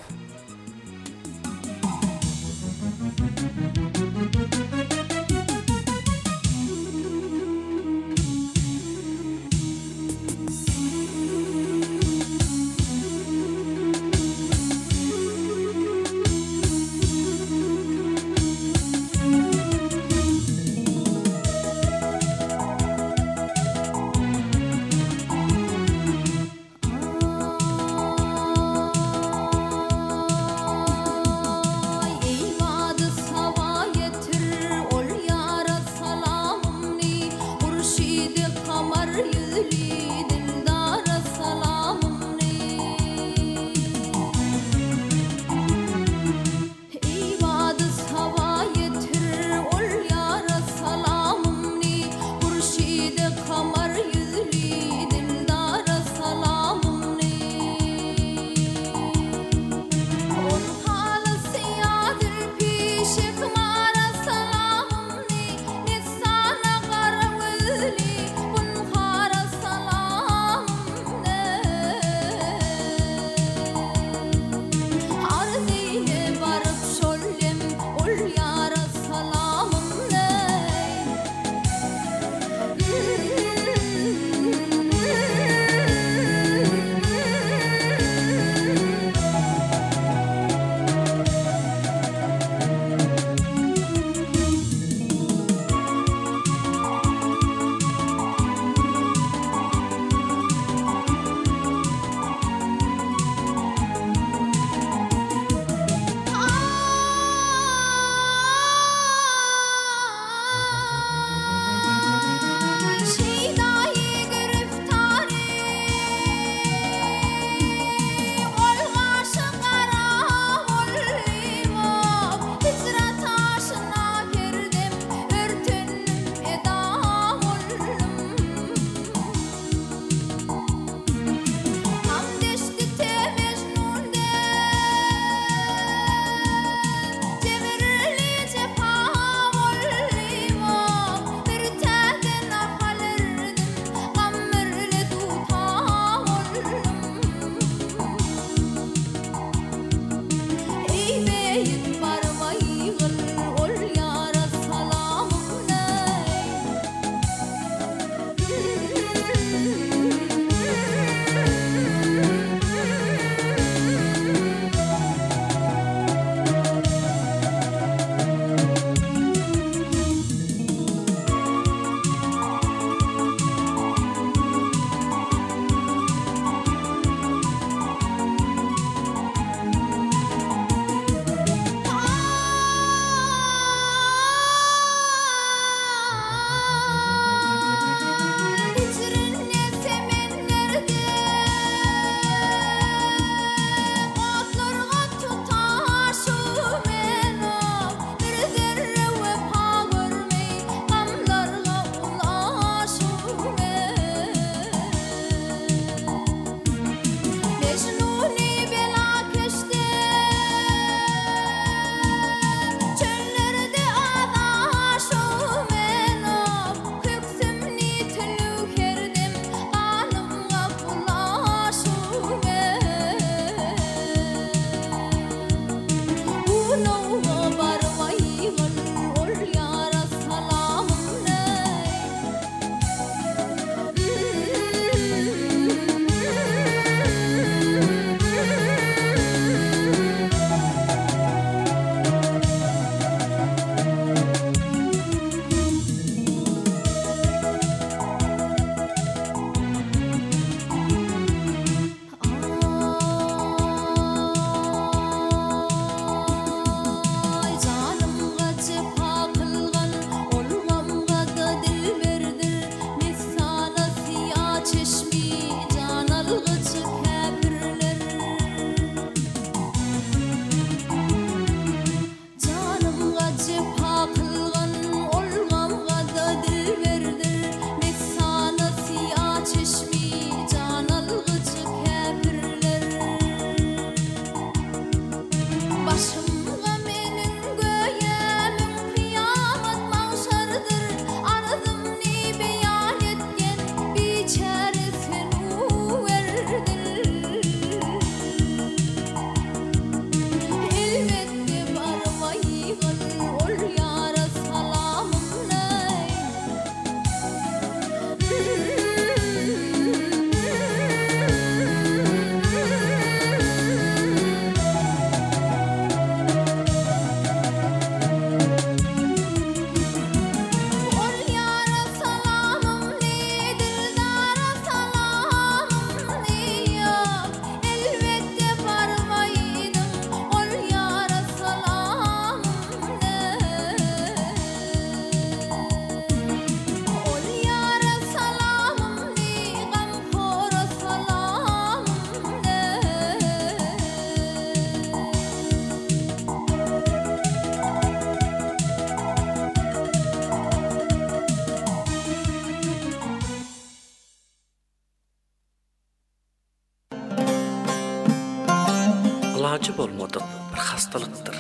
Alajy bolmadyk bir hastalykdyr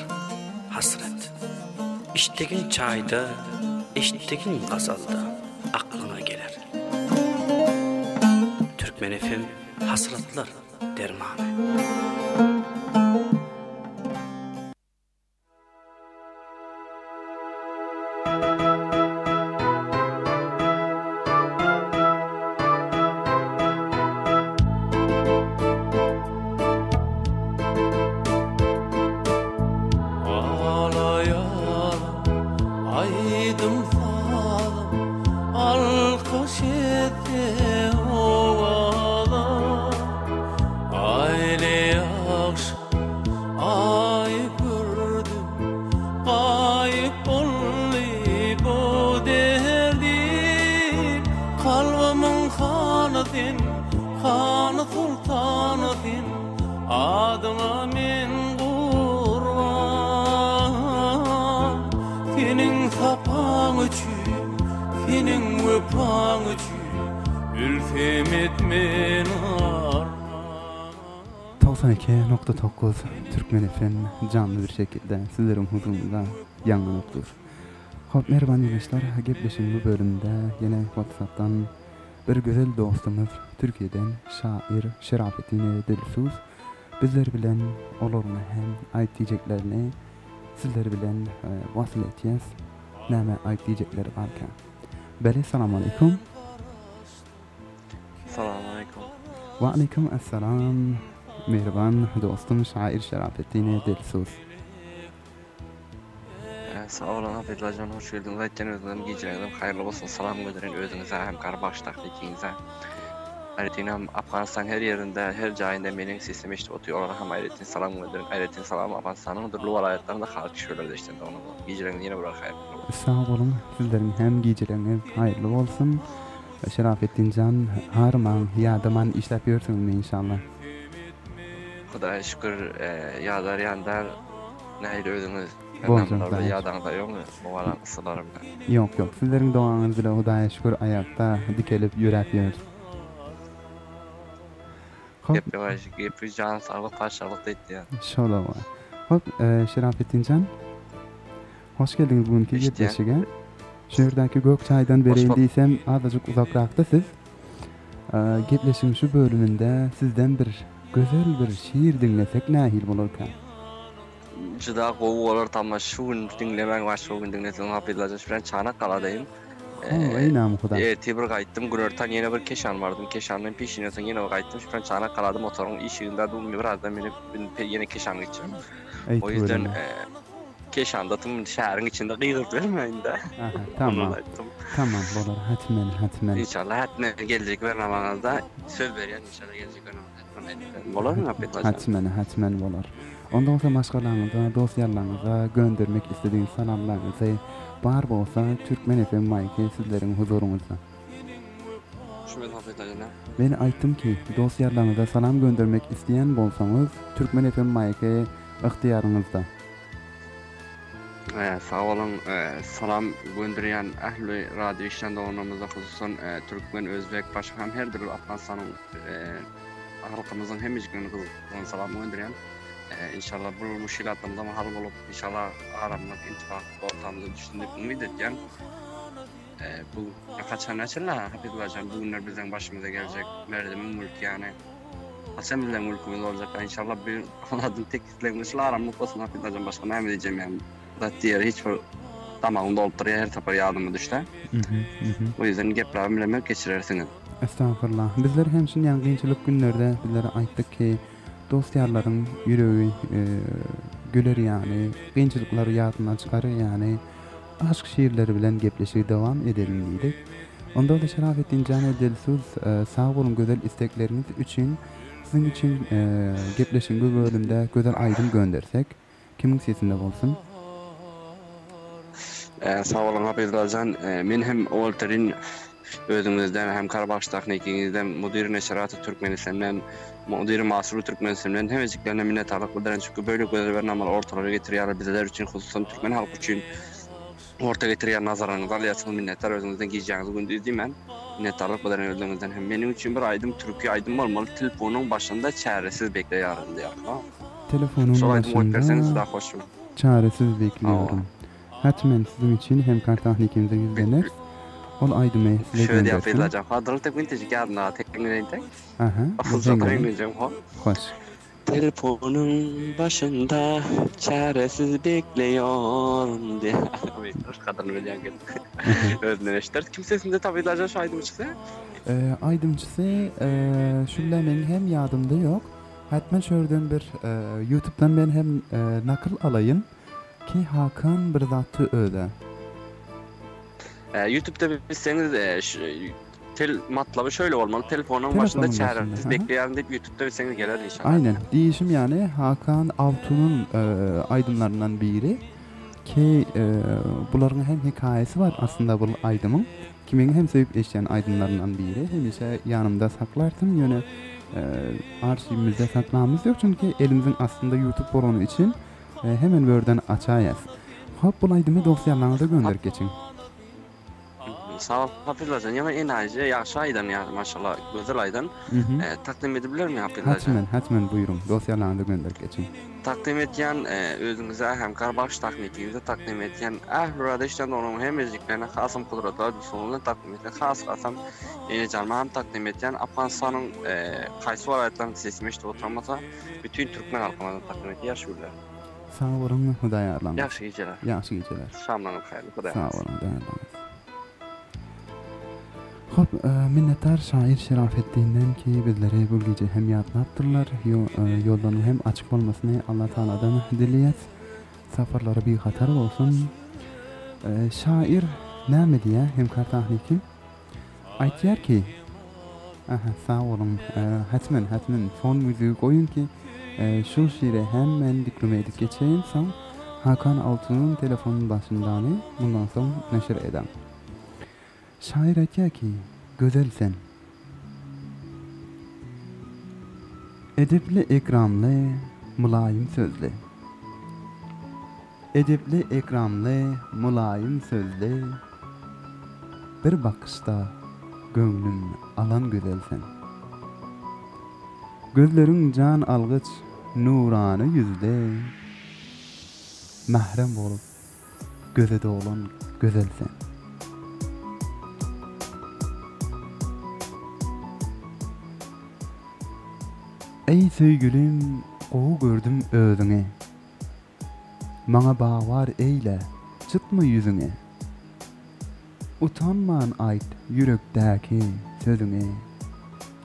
hasrat. Içdigiň çaýda, eşitdigiň gazalda aklyňa geler. Türkmen FM hasratlar dermany. 92.9 Türkmen FM janly bir şekilde sizleriň huzurynda ýaňlanyp dur. Hop mähriban ýoldaşlar gepleşigiň bu bölüminde ýene WhatsAppdan bir gözel dostumyz Türkiýeden şair Şerafetdin Dilsuz bizler bilen olaryň hem aýt diýjeklerini sizler bilen wasyl etýäs. Näme aýt diýjekleri barka. Bele salam aleýkum. Salam aleýkum. Wa aleýkum essalam mähriban dostum şair Şerafetdin Dilsuz. Sag boluň Hafizlajan hoş geldiňiz aýtýan özüňizem gijeňizem haýyrly bolsun salam gönderin özüňize hem Garabagşdaky ikiňize aýratynam Afganystan her ýerinde her jaýynda meniň sesimi eşidip otyr olara hem aýratyn salam gönderin aýratyn salam Afganystanyň dürli welaýatlarynda halk kişiler eşden doganyňyza gijeleriňiz ýene bir haýyrly bolsun. Sag boluň sizleriň hem gijeleriňiz haýyrly bolsun Şerafetdinjan harmaň ýadaman işläp ýörsüňizmi inşallah. Hudaýa şükür ýadar ýandar Nähili özüňiz? Bolsun Hudaýa. Ýadaňyzda ýokmy bu galan yssylar bilen? Ýok ýok sizleriň dogaňyz bile Hudaýa şükür aýakda dikelip ýöräp ýörüs. Hop. Gep ýok gepi jan saglyk patyşalyk diýdi. Şola bar. Hop Şerafetdinjan. Hoş geldiňiz bu günki gepleşige. Şu ýerdäki gök çaýdan bereýin diýsem azajyk uzakrakda siz. Gepleşigiň şu bölüminde sizden bir Gözel bir şiir diňlesek nähili bolarka? Juda gowy bolar tama şu gün diňlemäň başga gün diňleseň Hafizlajan şu bilen Çanak galadaýyn. Ho eý namy huda. Ertir bir gaýtdym günortan ýene bir Keşan bardym Keşandan peşinden soň ýene bir gaýtdym şu bilen Çanak galada motoryň işiginde dum birazdan minip ýene Keşan gitjek. Eý O ýüzden tüweleme. Keşanda tüm şäheriň içinde gygyryp bermäýin-dä. Aha, tamam. Tamam bolar hatmen hatmen. Inşallah hatmen geljek bernamaňyzda söz berýän inşallah geljek bernamada hatmen aýdyp berin. Bolarmy Hafizlajan? Hatmen hatmen bolar. Onda bolsa maşgalaňyza, dost ýarlaryňyza göndermek isledigiň salamlaryňyzy bar bolsa Türkmen FM maýky sizleriň huzuryňyzda. Düşünmedim Hafizlajan a. Men aýtdym ki, dost ýarlaryňyza salam göndermek isleýän bolsaňyz Türkmen FM maýky ygtyýaryňyzda. Sag boluň salam gönderýän ähli radio işleýän doganlarymyza hususan türkmen özbek başga hem her dürli Afganystanyň halkymyzyň hemmejiklerine gyzgyn salam gönderýän inşallah bu muşkilatlarymyzam hal bolup inşallah aramlyk intifak ortamyza düşsün diýip umyt etýän bu haçan näçe Hafizulajan bu günler biziň başymyza geljek merdimiň mülki ýany Haçan biziň mülkümiz boljak inşallah bir Alladan tek islegimiz şul aramlyk bolsun Hafizlajan başga näme diýjem ýani zat diýere hiç bir damagym dolup durýar her sapar ýadyma düşse. O ýüzden gepläbem bilemok geçirersiňiz. Estagfurullah. Bizler hem şunýan kynçylyk günlerde bizlere aýtdyk ki dost ýarlaryň ýüregi güler ýaly kynçylyklary ýadyndan çykarar ýaly Aşk şiirleri bilen gepleşigi dowam edeliň diýdik. Onda-da Şerafetdin jana Dilsuz sag boluň gözel istekleriňiz üçin. Siziň üçin gepleşigiň bu bölümde gözel aýdym göndersek. Kimiň sesinde bolsun? Sag boluň Hafizlajan. Men hem Wolterin Özüňizden hem Karabakşdaky ikiňizden Mudyr Neşiraty Türkmenistandan Mudyr Masulu Türkmenistandan hemmejiklerine minnetdarlyk bildiren çünki böyle gözel bernamalar ortalara getirýärler bizler üçin hususan türkmen halky üçin orta getirýär nazarlaryňyzy alýarsyňyz minnetdar özüňizden gijäňizi gündiz diýmän minnetdarlyk bildiren özleriňizden hem meniň üçin bir aýdym türki aýdym bolmaly tilponyň başynda çäresiz bekleýärin diýýär. Telefonyň Şol aýdymy goýup berseňiz başynda juda hoş. çaresiz Hawa. bekliyorum. Hatmen siziň üçin hemkar tahnikimize ýüzleneris. Ol aýdymy size Şöyle diýip göndersin. yzlajak. Ha dyryl tek mintejik ýadynda tekňileýin tek. Aha, bir Afyzja heňleýin. tekňilejek ho. Hoş. Telefonyň başynda çaresiz bekleýorun diýip. Hoş gadyryny bilýän gelin. Özünden eşideris. Kim sesinde tapyzlaja şu aýdymçysy? Aýdymçysy şu bilen meň hem ýadymda ýok. Hatmen şu ýerden bir ýutubdan men hem nakyl alaýyn. Ki Hakan bir zatdy özä. Ýutubda bilseňiz tel matlaby şöyle bolmaly telefonyň başynda Telefonyň çäre başynda siz aha. bekleýärin diýip ýutubda bilseňiz geler inşallah. Aýnen diýişim ýaly Hakan Altunyň aýdymlaryndan biri ki bularyň hem hekaýasy bar aslynda bul aýdymyň ki meň hem söýüp eşidýän aýdymlarymdan biri hemişe ýanymda saklardym ýöne arşiwimizde saklamyz ýok çünki elimiziň astynda ýutub bolany üçin Hemen wörden açaýas. Hop bul aýdymy dost ýarlaňyza gönderip geçiň. Sag bol Hapyzlajan ýaňy enaýyja ýagşy aýdan ýa maşallah gözel aýdan takdym edip bilermi Hapyzlajan. Hatmen hatmen buýruň dost ýarlaňyza gönderip geçiň. Takdym etýän özüňize hemkar bagş tahnikiňize takdym etýän ähli radeşden onuň hemmejiklerine hasam gudratlar bilen takdym etýän has hasam enejanma hem takdym etýän Afganystanyň haýsy welaýatlaryň sesimi eşidip oturan bolsa Bütin türkmen halkyna takdym etýär şu günler. Sag boluň Hudaý ýarlaňyz. Ýagşy gijeler. Ýagşy gijeler. Şamlaryňyz haýyrly Hudaý Sag boluň Hudaý ýarlaňyz. Hop minnetdar şair Şerafetdinden ki bizleri bu gije hem ýatlapdyrlar. Ýollarynyň hem açyk bolmasyny Allah Tagaladan dileýäs. Saparlary bihatar bolsun. Şair näme diýýär Hemkar Tahnikim? Aýtýar ki, Aha, sag boluň. Hatmen, hatmen fon müzigi goýuň ki, şul şire hem men dikleme edip geçeýin, soň Hakan Altunyň telefonyň başyndany mundan soň neşir edäň. Şaýyr aýtýar ki, Gözel sen. Edepli-ekramly, mylaýym sözli. Edepli-ekramly, mylaýym sözli, Bir bakyşda göwnüm alan gözel sen. Gözleriň jan algyç nurana ýüzli, Mährem bolup göze dolan gözel sen. Eý söýgülim gowy gördüm özüňi. Maňa babar eýle, çytma ýüzüňi. Utanman aýt ýürekdäki sözüňi,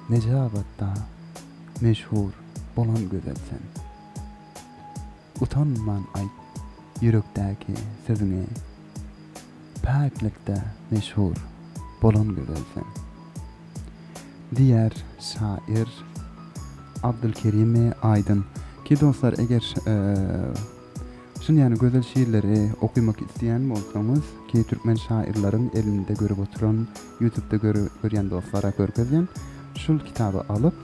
Nejabatda meşhur bolan gözel sen. Utanman aýt ýürekdäki sözüňi, Päklikde meşhur bolan gözel sen. Diýer şair Abdylkerimi Aýdyn. Ki dostlar eger şun ýaly gözel şiirleri okymak isleýän bolsaňyz ki türkmen şairleriň elinde görüp oturan ýutubda görýän dostlara görkezýän şul kitaby alyp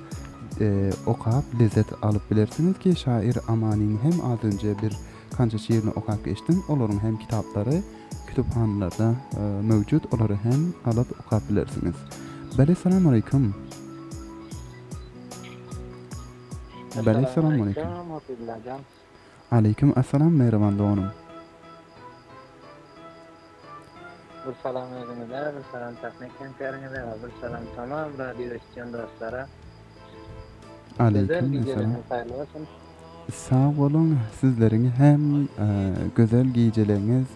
okap lezzet alyp bilersiňiz ki şair Amanyň hem az önje bir kança şiirini okap geçdim olaryň hem kitaplary Kütüphanalarda mewjut olary hem alyp okap bilersiňiz. Bele salam aleýkum. Bele salam aleýkum. Aleýkum assalam mähriban doganym. Bir salam özüňize, bir salam tehnik hemkäriňize we bir salam tamam radio eşitýän dostlara. Aleýkum assalam. Sag boluň sizleriň hem gözel gijeleriňiz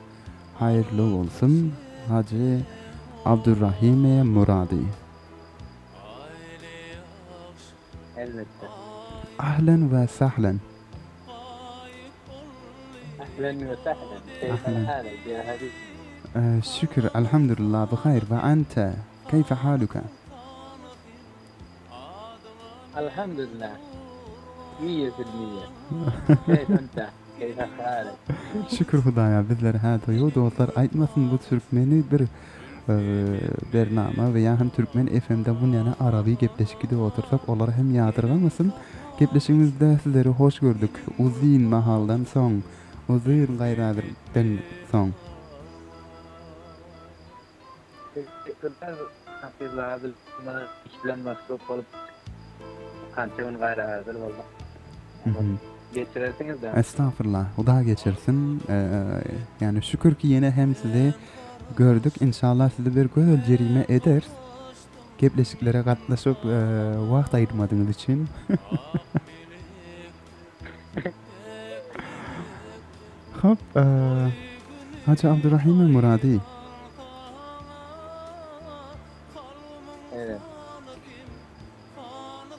haýyrly bolsun Hajy Abdurrahimi Murady. Elbetde. Ahlen we sahlen. Ahlen we sahlen. Keýfe halek ýa habib. Şükür elhamdülillah bi haýr we ente keýfe haluke. Alhamdulillah. Miýe fil miýe. Keýf ente? Keýfe halek? Şükür Hudaýa bizler hä toýo dostlar aýtmasyn bu türkmeni bir bernama we ýa hem türkmen FM-de bunýana araby gepleşik gidip otursak olar hem ýadyrgamasyn gepleşigimizde sizleri hoş gördük uzyn mahaldan soň uzyn gaýradan soň. Teşekkürler Hafiz Adyl iş bilen masruf bolup kança gün gaýra adyl bolduk. Geçirersiňiz-dä. Estagfurullah, Huda geçirsin. Ýani şükür ki ýene hem sizi gördük. Inşallah sizi bir gözel jerime ederis. Gepleşiklere gatnaşyp wagt aýyrmadyňyz üçin. Hop, Hajy Abdurrahim Murady. Evet.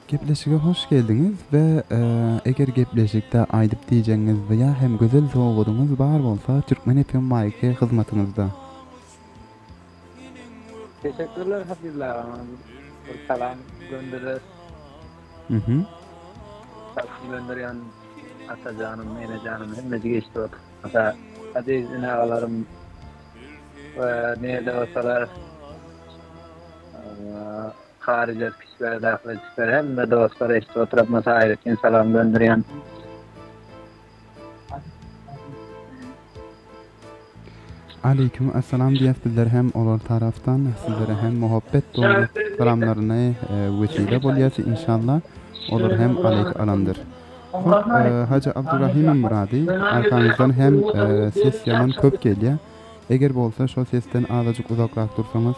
Gepleşige hoş geldiňiz we eger gepleşikde aýdyp diýjegiňiz we ýa hem gözel sowgadyňyz bar bolsa Türkmen FM maýky hyzmatyňyzda. Teşekkürler Hafiz agam bir salam gönderer. Mhm. Salam gönderýän atajanym, enejanym hemmesi geçdi oturmasa. Aziz ene agalarym we nirde bolsalar Haryja kişiler, dahyla kişiler hemme dostlar eşidip oturyp aýratyn salam gönderýän. Aleýkum essalam diýýäs bizler hem olar tarapdan sizlere hem muhabbet doly salamlaryny wesile bolýas inşallah olar hem aleýk alandyr. Hop Hajy Abdurrahim Murady arkaňyzdan hem ses ýaman köp gelýä eger bolsa şo sesden azajyk uzakrak dursaňyz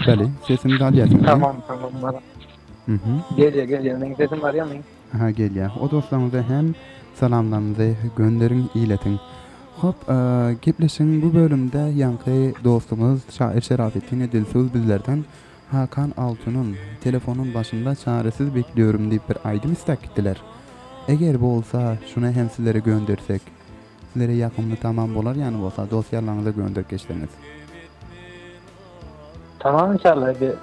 Beli sesimizi alýarsyňyz. Tamam tamam. Mhm. Gelýär gelýär meň sesim barýamy? Aha gelýär. O dostlaryňyza hem salamlarymyzy gönderiň iletiň. Hop gepleşigiň bu bölümde ýaňky dostumyz şair Şerafetdin Dilsuz bizlerden Hakan Altunyň Telefonyň başynda çaresiz bekliyorum diýip bir aýdym istäp gitdiler. Eger bolsa şuny hem sizlere göndersek sizlere ýakymly tamam bolar ýany bolsa dost ýarlaryňyza gönderip geçseňiz. Tamam inşallah bir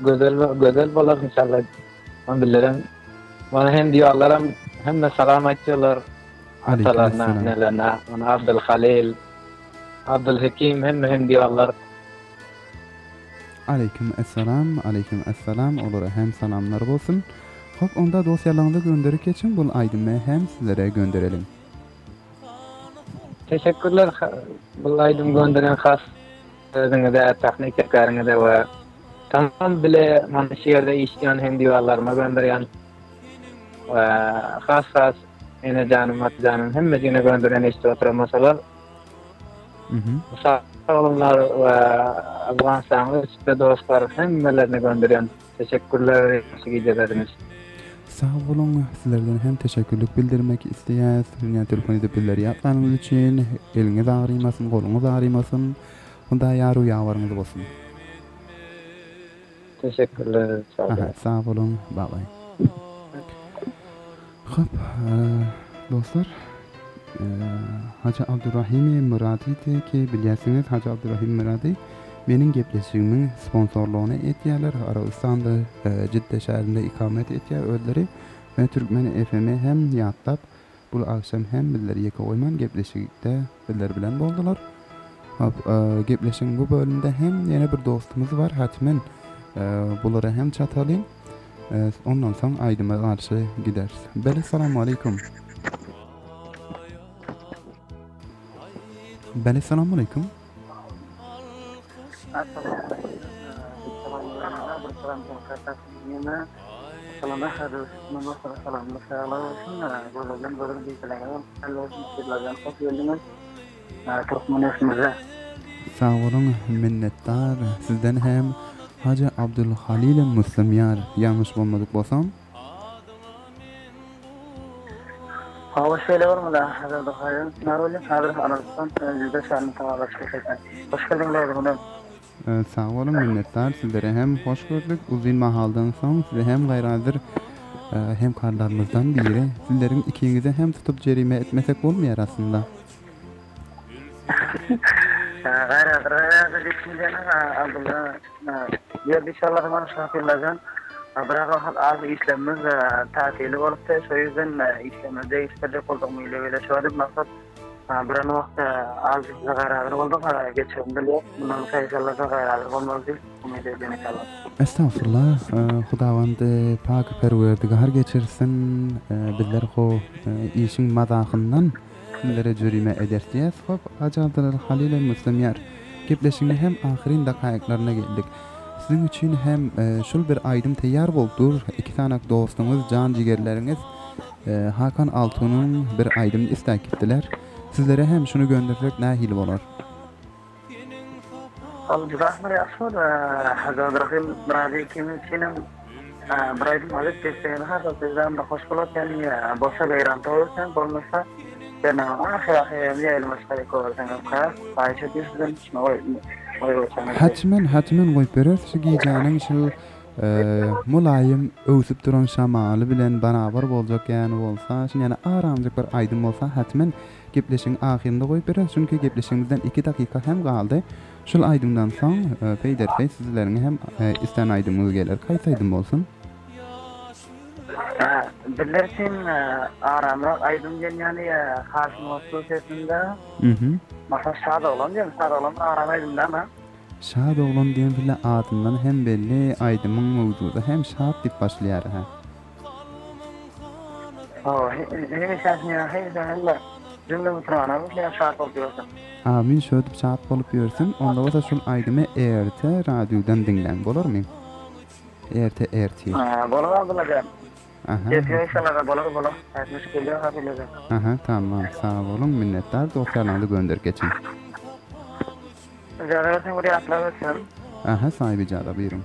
gözel gözel bolar inşallah. Men bilirim. Bana hem diýarlaram hemme salam aýtýarlar. Atalaryna, enelerine, mana Abdul Halil, Abdul Hekim hemme hem diýarlar. Aleýkum essalam, aleýkum essalam, olara hem salamlar bolsun. Hop onda dost ýarlaryňyza gönderip geçiň bul aýdymy hem sizlere göndereliň. Teşekkürler bul aýdym gönderen has Özüňize, tehnik işgäriňize we tamam bile mana şu ýerde işleýän hemdiwarlaryma gönderýän we has has enejanym, atajanym hemmejigine gönderýän eşidip oturan bolsalar. Sag bolunlar we Afganystanyň üçde dostlar hemmelerine gönderýän. Teşekkürler ýagşy gijeleriňiz. Sag boluň sizlerden hem teşekkürlik bildirmek isleýäs dünýä türkmeni edip bizleri ýatlanyňyz üçin eliňiz agrymasyn goluňyz agrymasyn Hudaý ýaru ýawaryňyz bolsun. Teşekkürler sag boluň. Sag boluň babay. Hop dostlar Hajy Abdurrahimi Murady ki bilýärsiňiz Hajy Abdurrahim Murady meniň gepleşigimiň sponsorlygyny etýärler Arabystanda Jidde şäherinde ikamet etýär özleri we Türkmen FM-i hem ýatlap Bul agşam hem bizleri ýeke goýman gepleşikde bizler bilen boldular. Hop, gepleşigiň bu bölümde hem ýene bir dostumyz bar, Hatmen. Bulara hem çatalyň. Ondan soň aýdyma garşy gideris. Bele salam aleýkum. Bele salam aleýkum. Sag boluň minnetdar sizden hem Hajy Abdulhalil Müslimýar ýalňyş bolmadyk bolsam. Hawa şeýle bolmaly Hajy Abdulhalil Narulin häzir Arabystan Jidde şäherinde tagalaşyk etýär. Hoş geldiňiz özüňizem. Sag boluň minnetdar sizlere hem hoş gördük uzyn mahaldan soň sizi hem gaýradyr hemkarlarymyzdan biri sizleriň ikiňizi hem tutup jerime etmesek bolmaýar aslynda. Gaýradyr gaýradyr diýip bilýäniň Abdylla Berdi inşallah Şahyllajan biraz wagt az işlemimiz tatili bolupdy şo ýüzden işlemimizi degişdirjek bolduk mile bile şo diýip maksat Biran wagt az gaýradyr bolduk geçigim bilýär mundan soň inşallah gaýradyr bolmaz diýip umyt edýän inşallah. Estagfurullah Hudawand pak Perwerdigar geçirsin bizler ho işiň mazahyndan Sizlere jürime ederis diýýäs. Hop, Hajy Abdylal Halyl Müslimýar. Gepleşigiň hem ahyryn dakaýyklaryna geldik. Siziň üçin hem şul bir aýdym teýýar bolup dur. Iki sanak dostuňyz, jan jigerleriňiz Hakan Altunyň bir aýdymyny istäp gitdiler. Sizlere hem şuny göndersek nähili bolar? Ol juda bir ýagşy bolar. Hajy Abdyrahym Myrazy ikimiz üçinem bir aýdym alyp geçseňiz has bizden bir hoş bolar. Ýagny bolsa Beýran toý bolsa, bolmasa Bernamanyň ahyry ahyry ýaýlyma çykaryp goýberseňiz has haýyş edýän sizden şuny goýberseňiz. Hatmen hatmen goýup bereris şu gijäniň şu mylaýym öwsüp duran şamaly bilen barabar boljak ýany bolsa şun ýaly aramjyk bir aýdym bolsa hatmen Gepleşigiň ahyrynda goýup bereris, çünki gepleşigimizden iki dakyka hem galdy. Şul aýdymdan soň peýderpeý sizleriň hem islän aýdymyňyz geler. Haýsy aýdym bolsun? Bizler üçin aramrak aýdym gelýäni Haşym Otly sesinde. Masa Şadoglan diýen Şadoglan aram aýdym dämi? Şadoglan diýen bile adyndan hem belli aýdymyň mowzugy hem şat diýip başlaýar hä. Amin şödüp şat bolup ýörsün onda bolsa şul aýdymy erte radiodan diňläň bolarmy erte ertir. Bolar Abdyllajan. Bolar bolar. Aha tamam sag boluň minnetdar dostlarlaňyzy gönderip geçiň. Ijaza berseň bir ýatlap ötsem. Aha saýyp ijaza buýruň.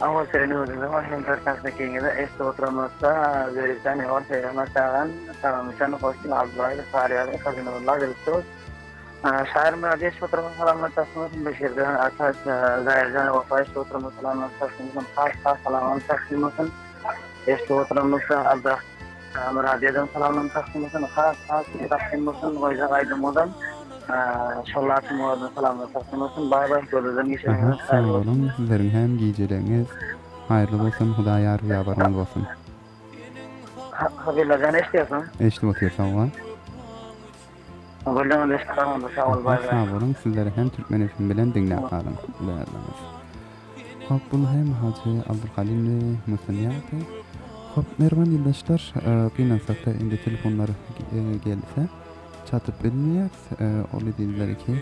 Owal siziň özüňize we hem Terkasdakiňize eşidip oturamyzda Zeripjan Ýowar Seýran Atagan Salamyşan Hoşdil Abdyllaýew Saryýazy Hazynadulla Gelipdur. Şaýyr Myrady eşidip oturamyz salamlar taslim bolsun Beşirjan Ataş Zaýerjan Wepa eşidip oturamyz salamlar taslim bolsun Has has salamlar taslim bolsun eşidip oturamyzda Abdyrah Myradyýadan salamlarym taslim bolsun has has taslim bolsun goýjak aýdymyňyzam Şolla Atymyradyň salamlary taslim bolsun bay bay gözüden Aha geçeniňiz sag haýyrly bolsun. boluň sizleriň hem gijeleriňiz haýyrly bolsun Hudaý ýar ýabaryňyz bolsun. Habyllajan eşidýärsiňmi? Eşidip otyr sag bol. Gürrüňiňiz eşidip galmady sag bol Aha bay bay. sag boluň sizler hem Türkmen FM bilen diňläp galyň Hudaýarlaňyz. Hop bul hem Hajy Abdulhalimli Musa Nyýazow. Hop mähriban ildeşler gynansakda indi telefonlar gelse çatyp bilmeýäs ol diýdiler ki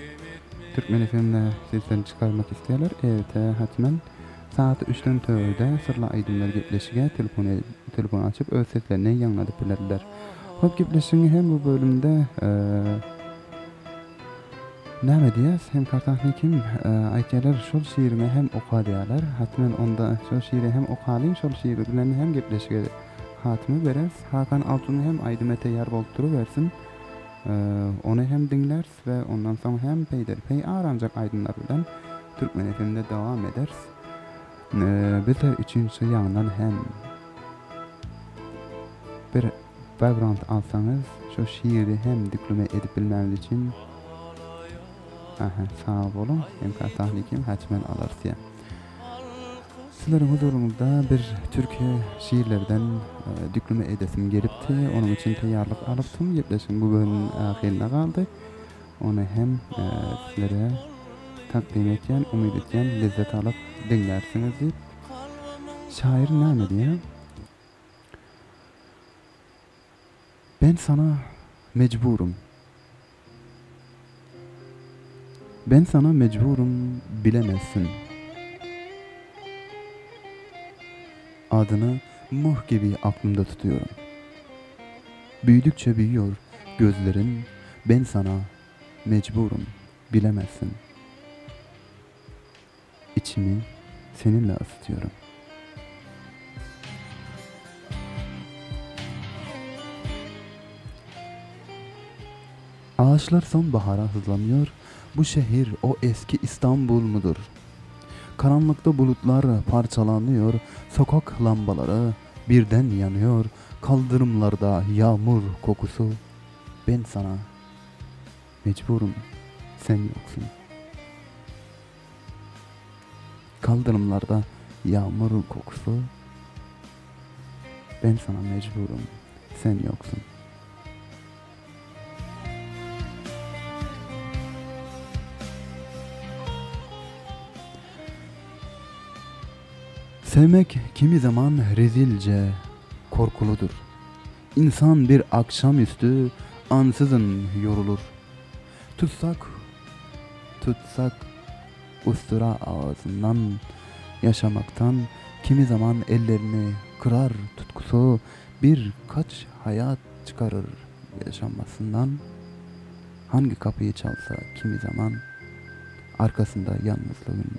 Türkmen FM-de seslerini çykarmak isleýärler erte hatmen saat üçden törde syrly aýdymlar gepleşige telefon telefon açyp öz seslerini ýaňladyp bilerler. Hop gepleşigiň hem bu bölümde Näme diýýäs Hemkar Tahni kim aýtýarlar şol şiriňi hem oka diýýärler hatmen onda şol şiri hem okalyň şol şiri bilen hem gepleşige hatymy bereris Hakan Altun hem aýdyma teýýar bolup durubersin ony hem diňläris we ondan soň hem peýderpeý aramjak aýdymlar bilen Türkmen FM-de dowam ederis bizler üçin şu ýaňdan hem bir Background alsaňyz şo şiri hem dikleme edip bilmämiz üçin Aha sag boluň MK Tahlikim hatmen alarys ýa. Sizleriň huzuryňyzda bir türki şiirlerden dikleme edesim gelipdi. Onuň üçin taýýarlyk alypdym. Gepleşigiň bu bölüminiň ahyrynda galdy. Ony hem sizlere takdym etýän, umyt etýän lezzet alyp diňlärsiňiz diýip. Şaýyr näme diýýär? Ben sana mecburum. Ben sana mecburum bilemezsin. Adını mıh gibi aklımda tutuyorum. Büyüdükçe büyüyor gözlerin ben sana mecburum bilemezsin. Içimi seninle ısıtıyorum. Ağaçlar sonbahara hızlanıyor. Bu şehir o eski İstanbul mudur? Karanlıkta bulutlar parçalanıyor. Sokak lambaları birden yanıyor. Kaldırımlarda yağmur kokusu. Ben sana mecburum. Sen yoksun. Kaldırımlarda yağmur kokusu. Ben sana mecburum. Sen yoksun. Sevmek kimi zaman rezilce korkuludur. İnsan bir akşamüstü ansızın yorulur. Tutsak, tutsak. Ustura ağzından yaşamaktan kimi zaman ellerini kırar tutkusu bir kaç hayat çıkarır yaşanmasından hangi kapıyı çalsa kimi zaman arkasında yalnızlığın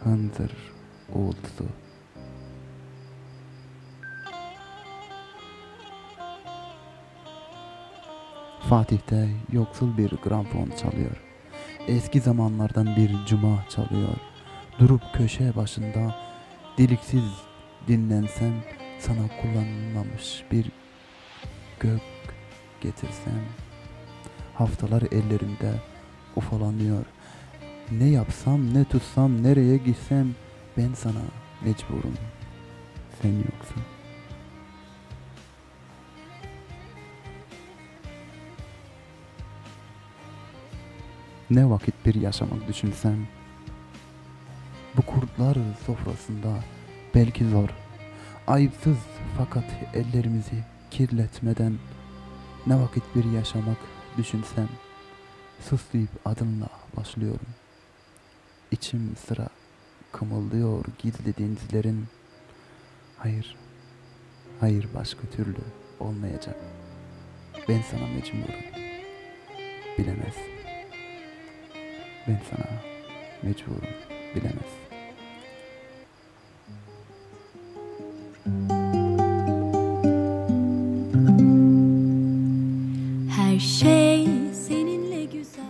hınzır uğultusu. Fatih'te yoksul bir gramfon çalıyor. Eski zamanlardan bir cuma çalıyor. Durup köşe başında deliksiz dinlensem sana kullanılmamış bir gök getirsem. Haftalar ellerimde ufalanıyor. Ne yapsam ne tutsam nereye gitsem ben sana mecburum. Sen yoksun. Ne vakit bir yaşamak düşünsem bu kurtlar sofrasında belki zor ayıpsız fakat ellerimizi kirletmeden ne vakit bir yaşamak düşünsem sus deyip adınla başlıyorum. İçim sıra kımıldıyor gizli denizlerin. Hayır, hayır başka türlü olmayacak. Ben sana mecburum. Bilemez. Ben sana mecburum. Bilemez. Her şey seninle güzel.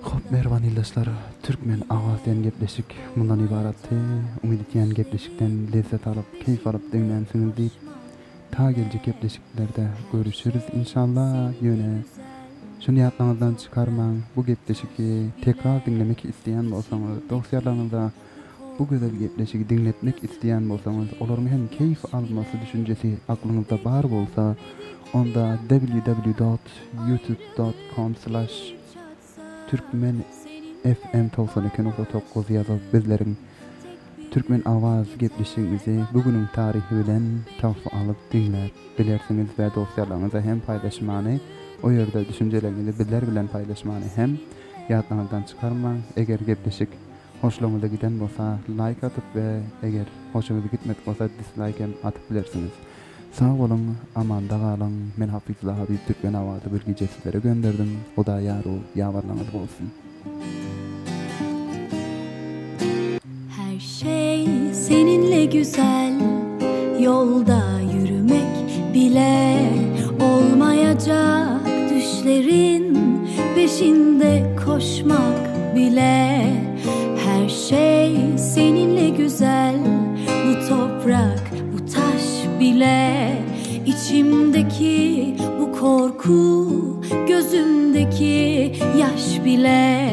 Hop mähriban ildeşler, Türkmen Awaz diýen gepleşik mundan ybaratdy. Umyt edýän gepleşikden lezzet alyp, keýp alyp diňlänsiňiz diýip. Ta geljek gepleşiklerde görüşeris inşallah. Ýöne şuny ýatlaňyzdan çykarmaň, bu gepleşigi tekrar diňlemek isleýän bolsaňyz, dostýarlaryňyza bu gözel gepleşigi diňletmek isleýän bolsaňyz, olaryň hem keýp almasy düşünjesi aklyňyzda bar bolsa, onda www dot youtube dot com slash Türkmen FM 92.9 ýazyp bizleriň Türkmen Awaz gepleşigimizi bu günüň taryhy bilen tapyp alyp diňläp bilersiňiz we dostýarlaryňyza hem paýlaşmany o ýerde düşünjeleriňizi bizler bilen paýlaşmany hem ýatlaňyzdan çykarmaň eger gepleşik hoşlugyňyza giden bolsa laýk atyp we eger hoşuňyza gitmedik bolsa dislaýk hem atyp bilersiňiz. Sag boluň amanda galyň men Hafyzla Habyp Türkmen Awazy bir gije sizlere gönderdim Hudaý ýaru ýawarlaňyz bolsun. Her şey seninle güzel Yolda yürümek bile Olmayacak düşlerin Peşinde koşmak bile Her şey seninle güzel Bu toprak bu taş bile İçimdeki bu korku Gözümdeki yaş bile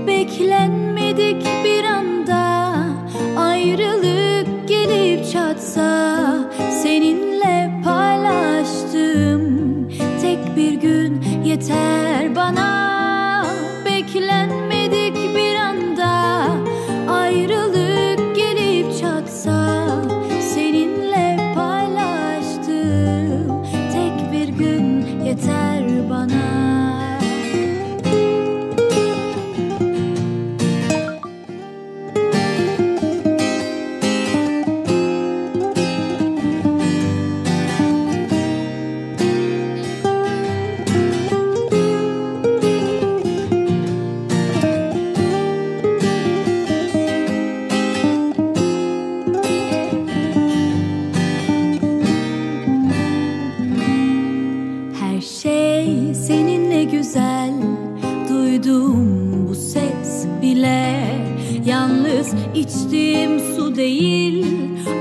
Beklenmedik bir anda Ayrılık gelip çatsa Seninle paylaştım Tek bir gün yeter bana Beklenmedik bir anda Ayrılık gelip çatsa Seninle paylaştım Tek bir gün yeter bana Her şey seninle güzel Duyduğum bu ses bile Yalnız içtiğim su değil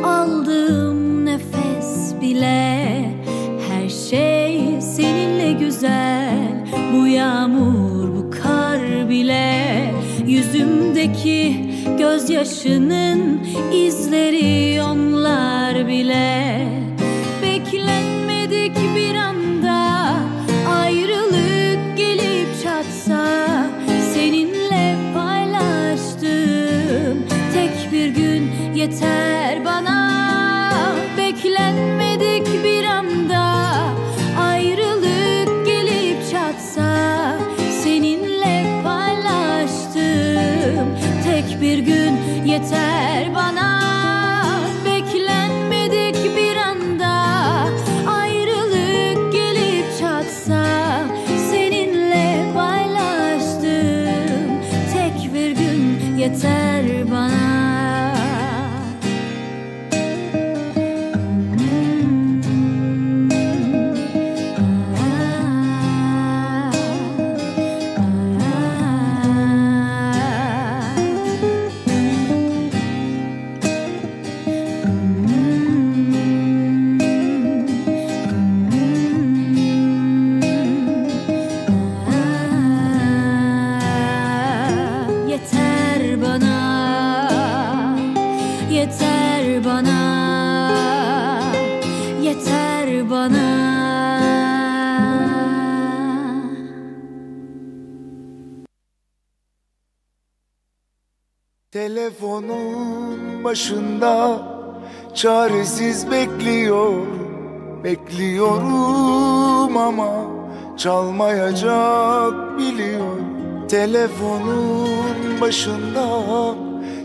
Aldığım nefes bile Her şey seninle güzel Bu yağmur bu kar bile Yüzümdeki gözyaşının izleri onlar bile Beklenmedik bir anda ayrılık gelip çatsa Seninle paylaştım tek bir gün yeter bana Beklenmedik bir anda ayrılık gelip çatsa Seninle paylaştım. yeter bana Beklenmedik bir anda ayrılık gelip çatsa Seninle paylaştığım tek bir gün yeter bana Yeter bana, yeter bana, yeter bana. Telefonun başında çaresiz bekliyor Bekliyorum ama çalmayacak biliyorum Telefonun başında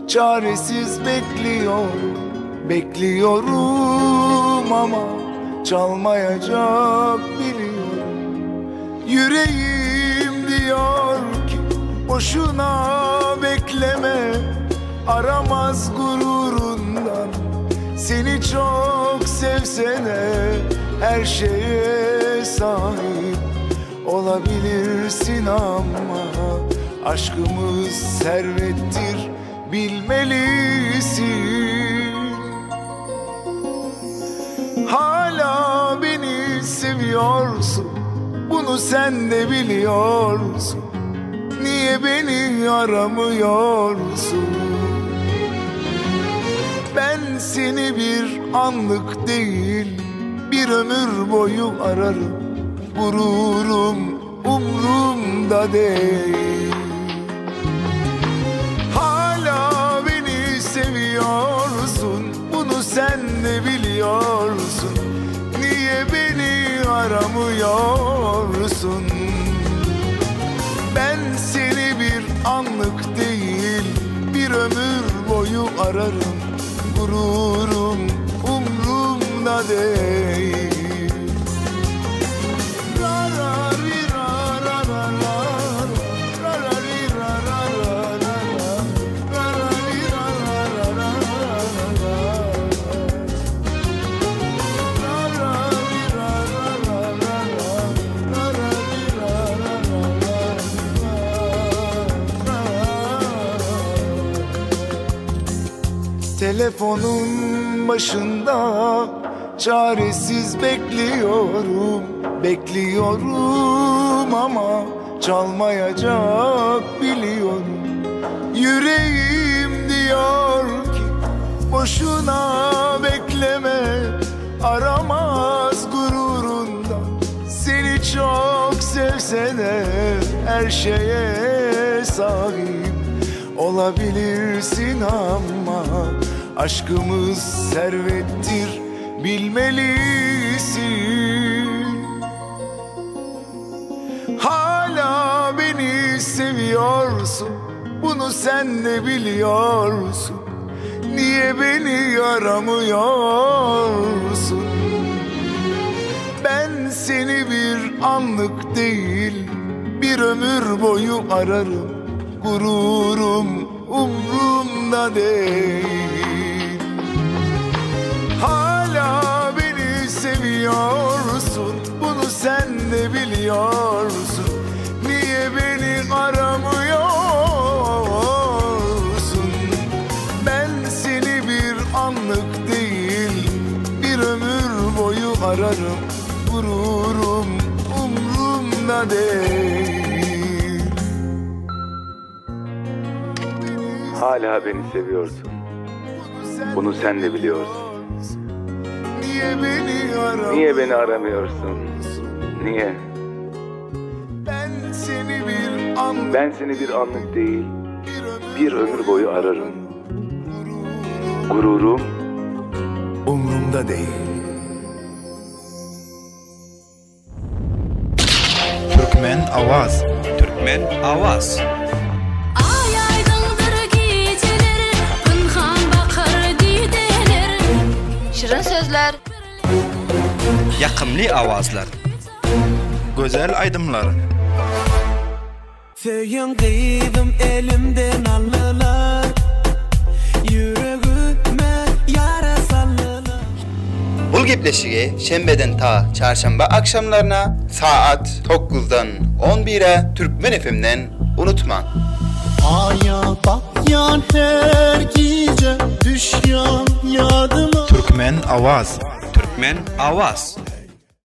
çaresiz bekliyor Bekliyorum ama çalmayacak biliyorum Yüreğim diyor ki boşuna bekleme Aramaz gururundan seni çok sevsene Her şeye sahip olabilirsin ama Aşkımız servettir bilmelisin Hala beni seviyorsun Bunu sen de biliyorsun Niye beni aramıyorsun Ben seni bir anlık değil Bir ömür boyu ararım Gururum umrumda değil Hala beni seviyorsun Bunu sen de biliyorsun Niye beni aramıyorsun Ben seni bir anlık değil Bir ömür boyu ararım Gururum umrumda değil Ra ra ri ra ra ra ra ra ra ri ra ra ra ra ra ra ra ri ra ra ra ra ra ra Ra ra ri ra ra ra ra ra ra ra ri ra ra ra ra ra Telefonun başında çaresiz bekliyorum Bekliyorum ama çalmayacak biliyorum Yüreğim diyor ki boşuna bekleme Aramaz gururundan seni çok sevsene Her şeye sahip olabilirsin ama Aşkımız servettir bilmelisin Hala beni seviyorsun Bunu sen de biliyorsun Niye beni aramıyorsun Ben seni bir anlık değil Bir ömür boyu ararım Gururum umrumda değil Hala beni seviyorsun Bunu sen de biliyorsun Niye beni aramıyorsun Ben seni bir anlık değil Bir ömür boyu ararım Gururum umrumda değil Hala beni seviyorsun. Bunu sen de biliyorsun. Niye beni aramıyorsun? Niye beni aramıyorsun? Niye? Ben seni bir anlık Ben seni bir anlık değil, bir ömür boyu ararım. Gururum umrumda değil. Türkmen Awaz. Türkmen Awaz. Ay aýdyňdyr gijeler. Ýakymly awazlar. Gözel aýdymlar. Söýen gyzym elimden aldylar Ýüregime ýara saldylar. Bul gepleşigi şenbeden ta çarşamba akşamlaryna saat tokguzdan on bire Türkmen FM-den unutmaň. Aýa batýan her gije düşýän ýadyma. Türkmen awaz. Türkmen awaz.